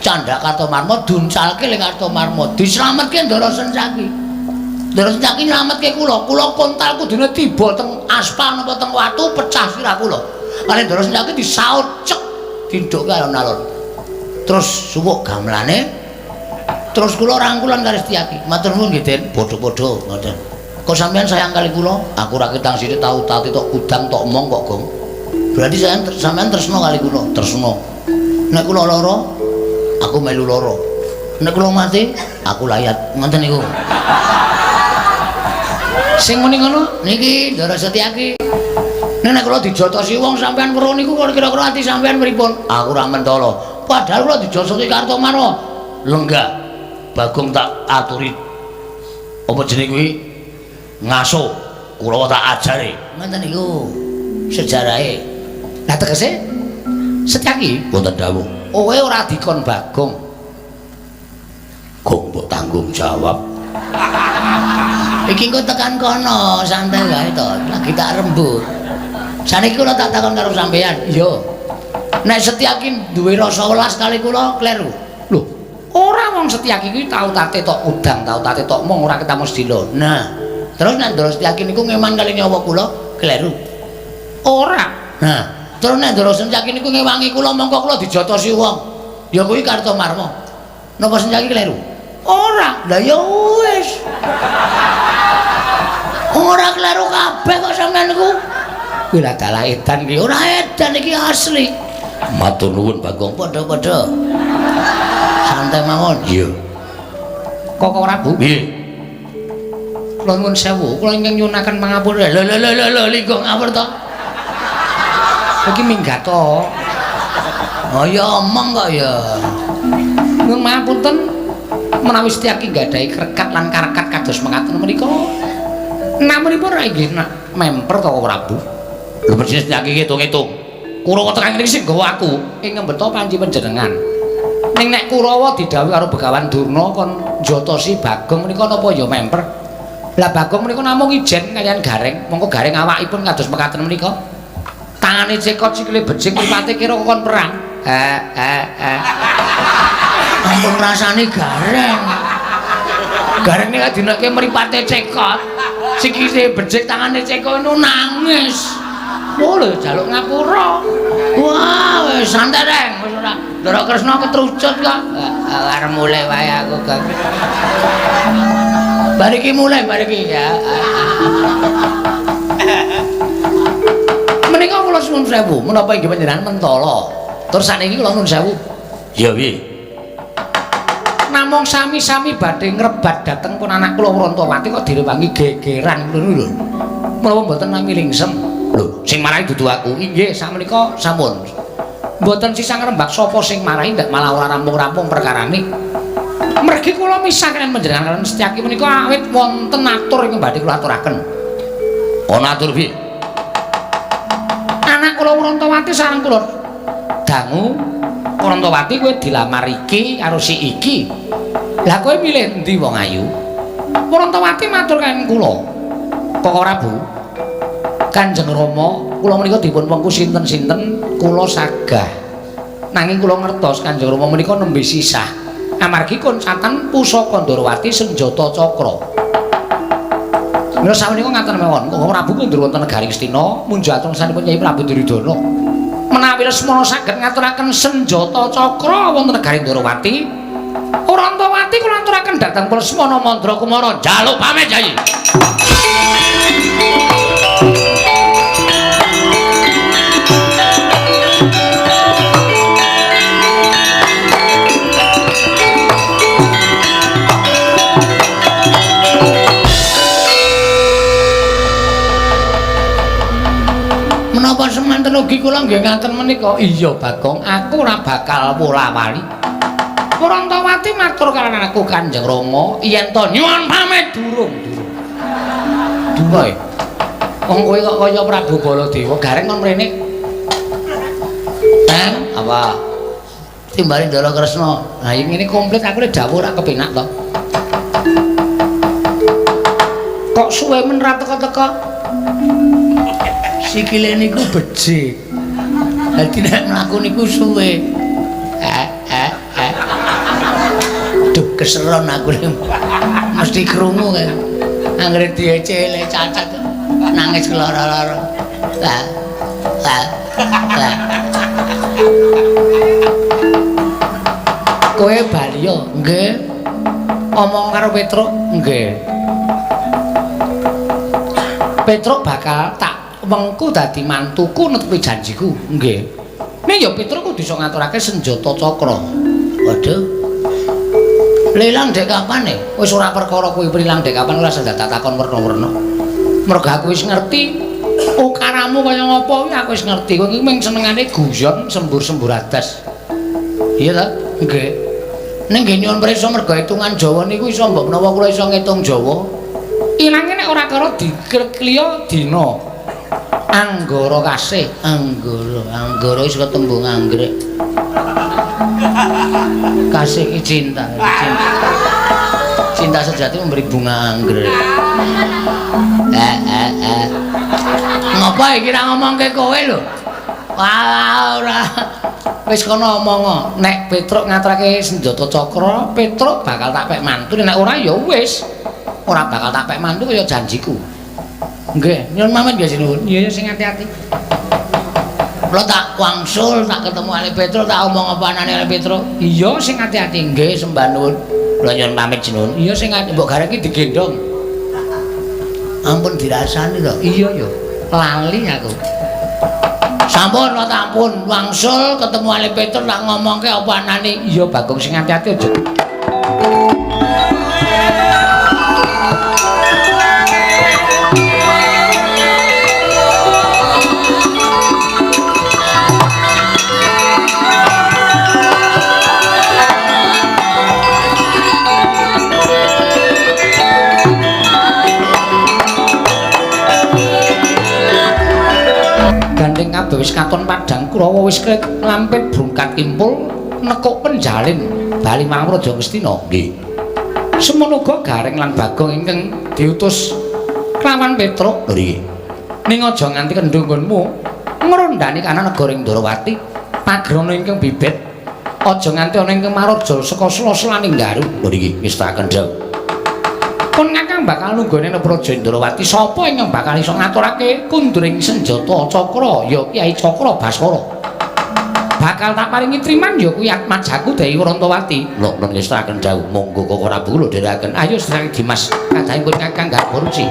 Speaker 3: Candhak Kartomarma duncalke le Kartomarma, dislametke Ndara Sencaki. Ndara Sencaki nylametke kula. Kula kontal kudune tiba teng aspal napa teng watu pecah sirah kula. Kale Ndara Sencaki disaut cek dindukke alon-alon. Terus suwuk gamelane. Terus kula rangkulan karo Setyaki. Matur nuwun nggih, Den. Padha-padha ngoten.
Speaker 1: Kok sampean sayang kali kula? Aku ora ketang sithik tau tati tok kudang tok omong kok, Gong. Berarti sampean tresno kali kula, tresno. Nek kula lara, aku melu lara. Nek kula mati, aku layat. Ngoten niku. Sing muni ngono niki Ndara Setyaki. Nek kula dijotosi wong sampean weruh niku kira-kira ati sampean pripun? Aku ora mentala. Padahal kula dijotosi Kartomarma. Lenggah. Bagong tak aturi. Apa jenenge kuwi? Ngaso. Kula tak ajari. Ngoten niku sejarahe. Lah tegese Setyaki wonten dawuh. Kowe ora dikon Bagong. Gong mbok tanggung jawab. Iki engko tekan kono, santai wae to. Lagi tak rembug. Saniki kula tak takon karo sampean. Iya. Nek Setyaki duwe rasa welas kali kula kleru. Lho, ora wong Setyaki kuwi tau tate tok udang, tau tate tok mong ora ketemu sedilo. Nah, terus nek Ndara Setyaki niku ngeman kali nyawa kula kleru. Ora. Nah, terus nek Ndara Setyaki niku ngewangi kula mongko kula dijotosi wong. Ya kuwi Kartomarma. Napa Setyaki kleru? Ora. Lah ya wis. Ora kleru kabeh kok sampean niku. Kuwi lah dalah edan iki. Ora edan iki asli. Matur nuwun Bagong, padha-padha. Santai mawon. Iya. Kok Prabu? Nggih. Kula nuwun sewu, kula ingkang nyuwunaken pangapura. Lho lho lho lho linggo ngawur to. Iki minggat to. Oh ya omong kok ya. Nuwun mapunten menawi Setyaki nggadahi krekat lan karekat kados mekaten menika. Namunipun ra inggih memper to Prabu. Lho persis Setyaki ngitung-ngitung. Kurawa tekan ngene iki sing nggawa aku ing ngembeta panci panjenengan. Ning nek Kurawa didhawuhi karo Begawan Durna kon njotosi Bagong menika napa ya memper. Lah Bagong menika namung ijen kaliyan Gareng, mongko Gareng awakipun kados mekaten menika. Tangane cekot sikile bejing mripate kira kon perang. Ampun rasane Gareng. Gareng nek dinake mripate cekot, sikile bejing tangane cekot nu nangis. Oh lho jaluk ngapura. Wah, wis santai reng, wis ora. Ndara Kresna ketrucut kok. Arep mulih wae aku, Gong. Bar iki mulih, bar iki ya. Menika kula suwun sewu, menapa inggih panjenengan mentala. Terus sakniki kula nuwun sewu. Ya piye? Namung sami-sami badhe ngrebat dhateng pun anak kula Wrontowati kok direwangi gegeran ngono lho. Menapa mboten nami lingsem? Lho, sing marahi dudu aku. Inggih, sakmenika sampun. Mboten sisah ngrembak sapa sing marahi ndak malah ora rampung-rampung perkarane. Mergi kula misah kaliyan panjenengan kaliyan Setyaki menika awit wonten atur ingkang badhe kula aturaken. Ana atur piye? Anak kula Wrontowati sareng kula dangu Wrontowati kowe dilamar iki karo si iki. Lah kowe milih endi wong ayu? Wrontowati matur kaliyan kula. Kok ora, Bu? Kanjeng Rama, kula menika dipun wengku sinten-sinten kula sagah. Nanging kula ngertos Kanjeng Rama menika nembe sisah. Amargi koncatan pusaka Ndorowati senjata cakra. Mila samenika ngaten mawon, Koko Prabu kundur wonten negari Ngastina, munjatung sanipun Kyai Prabu Duryudana. Menawi Lesmana saged ngaturaken senjata cakra wonten negari Ndorowati, Wrontowati kula aturaken dhateng Lesmana Mandra Kumara njaluk pamit, Kyai. Menapa semanten ugi kula nggih ngaten menika? Iya, Bagong, aku ora bakal wola-wali. Wrontowati matur karo aku Kanjeng Rama yen to nyuwun pamit durung, durung. Durung. Wong kowe kok kaya Prabu Baladewa, Gareng kon mrene. Teng, apa? Timbale Ndara Kresna. Lah ngene komplit aku lek dawuh ora kepenak to. Kok suwe men ra teka-teka? Sikile niku becik. Dadi nek mlaku niku suwe. Duh keseron aku mesti krungu kae. Anggere diecele cacat nangis keloro-loro. Lah. Lah. Lah. Kowe bali yo? Nggih. Omong karo Petruk? Nggih. Petruk bakal tak wengku dadi mantuku netepi janjiku. Nggih. Ning ya Petruk kudu iso ngaturake senjata cakra. Waduh. Lilang dek kapan e? Wis ora perkara kuwi prilang dek kapan ora usah takon werna-werna. Mergo aku wis ngerti ukaramu kaya ngapa kuwi aku wis ngerti. Kowe iki mung senengane guyon sembur-sembur adas. Iya ta? Nggih. Ning nggih nyuwun prisa mergo hitungan Jawa niku iso mbok menawa kula iso ngitung Jawa. Ilange nek ora karo dikliya dina. Anggara kasih, anggara, anggara wis ketembung anggrek. Kasih ki cinta, cinta. Cinta sejati memberi bunga anggrek. Ngopo iki ra ngomongke kowe lho? Wah, ora. Wis kono omong, nek Petruk ngaturake senjata cakra, Petruk bakal tak pek mantu, nek ora ya wis. Ora bakal tak pek mantu kaya janjiku. Nggih, nyuwun pamit nggih sinuwun. Iya, sing ati-ati. Kula tak wangsul, tak ketemu Ale Petruk, tak omong apa anane Ale Petruk. Iya, sing ati-ati. Nggih, sembah nuwun. Kula nyuwun pamit sinuwun. Iya, sing ati mbok garek iki digendhong. Ampun dirasani to. Iya ya, lali aku. Sampun kula tampun wangsul ketemu Ale Petruk tak ngomongke apa anane. Iya, Bagong sing ati-ati aja. Gandeng kabeh wis katon padhang Kurawa wis lampit brungkat kimpul nekuk penjalin bali marang Raja Ngastina. Nggih. Semono uga Gareng lan Bagong ingkang diutus kelawan Petruk. Nggih. Ning aja nganti kendho nggonmu ngrondani kanan negara Ndrawati pagrana ingkang bibit aja nganti ana ingkang maraja saka sela-selaning daru. Nggih, wis tak kendho. Pun kakang bakal nunggone nang Praja Indrawati sapa ingkang bakal iso ngaturake kunduring senjata cakra ya Kyai Cakra Baskara. Bakal tak paringi triman ya kuwi atmajaku Dewi Wrantawati. Lho nun ngestakaken dawuh monggo Koko Prabu kula dherekaken. Ayo sedherek Dimas kadang pun kakang garba ruci.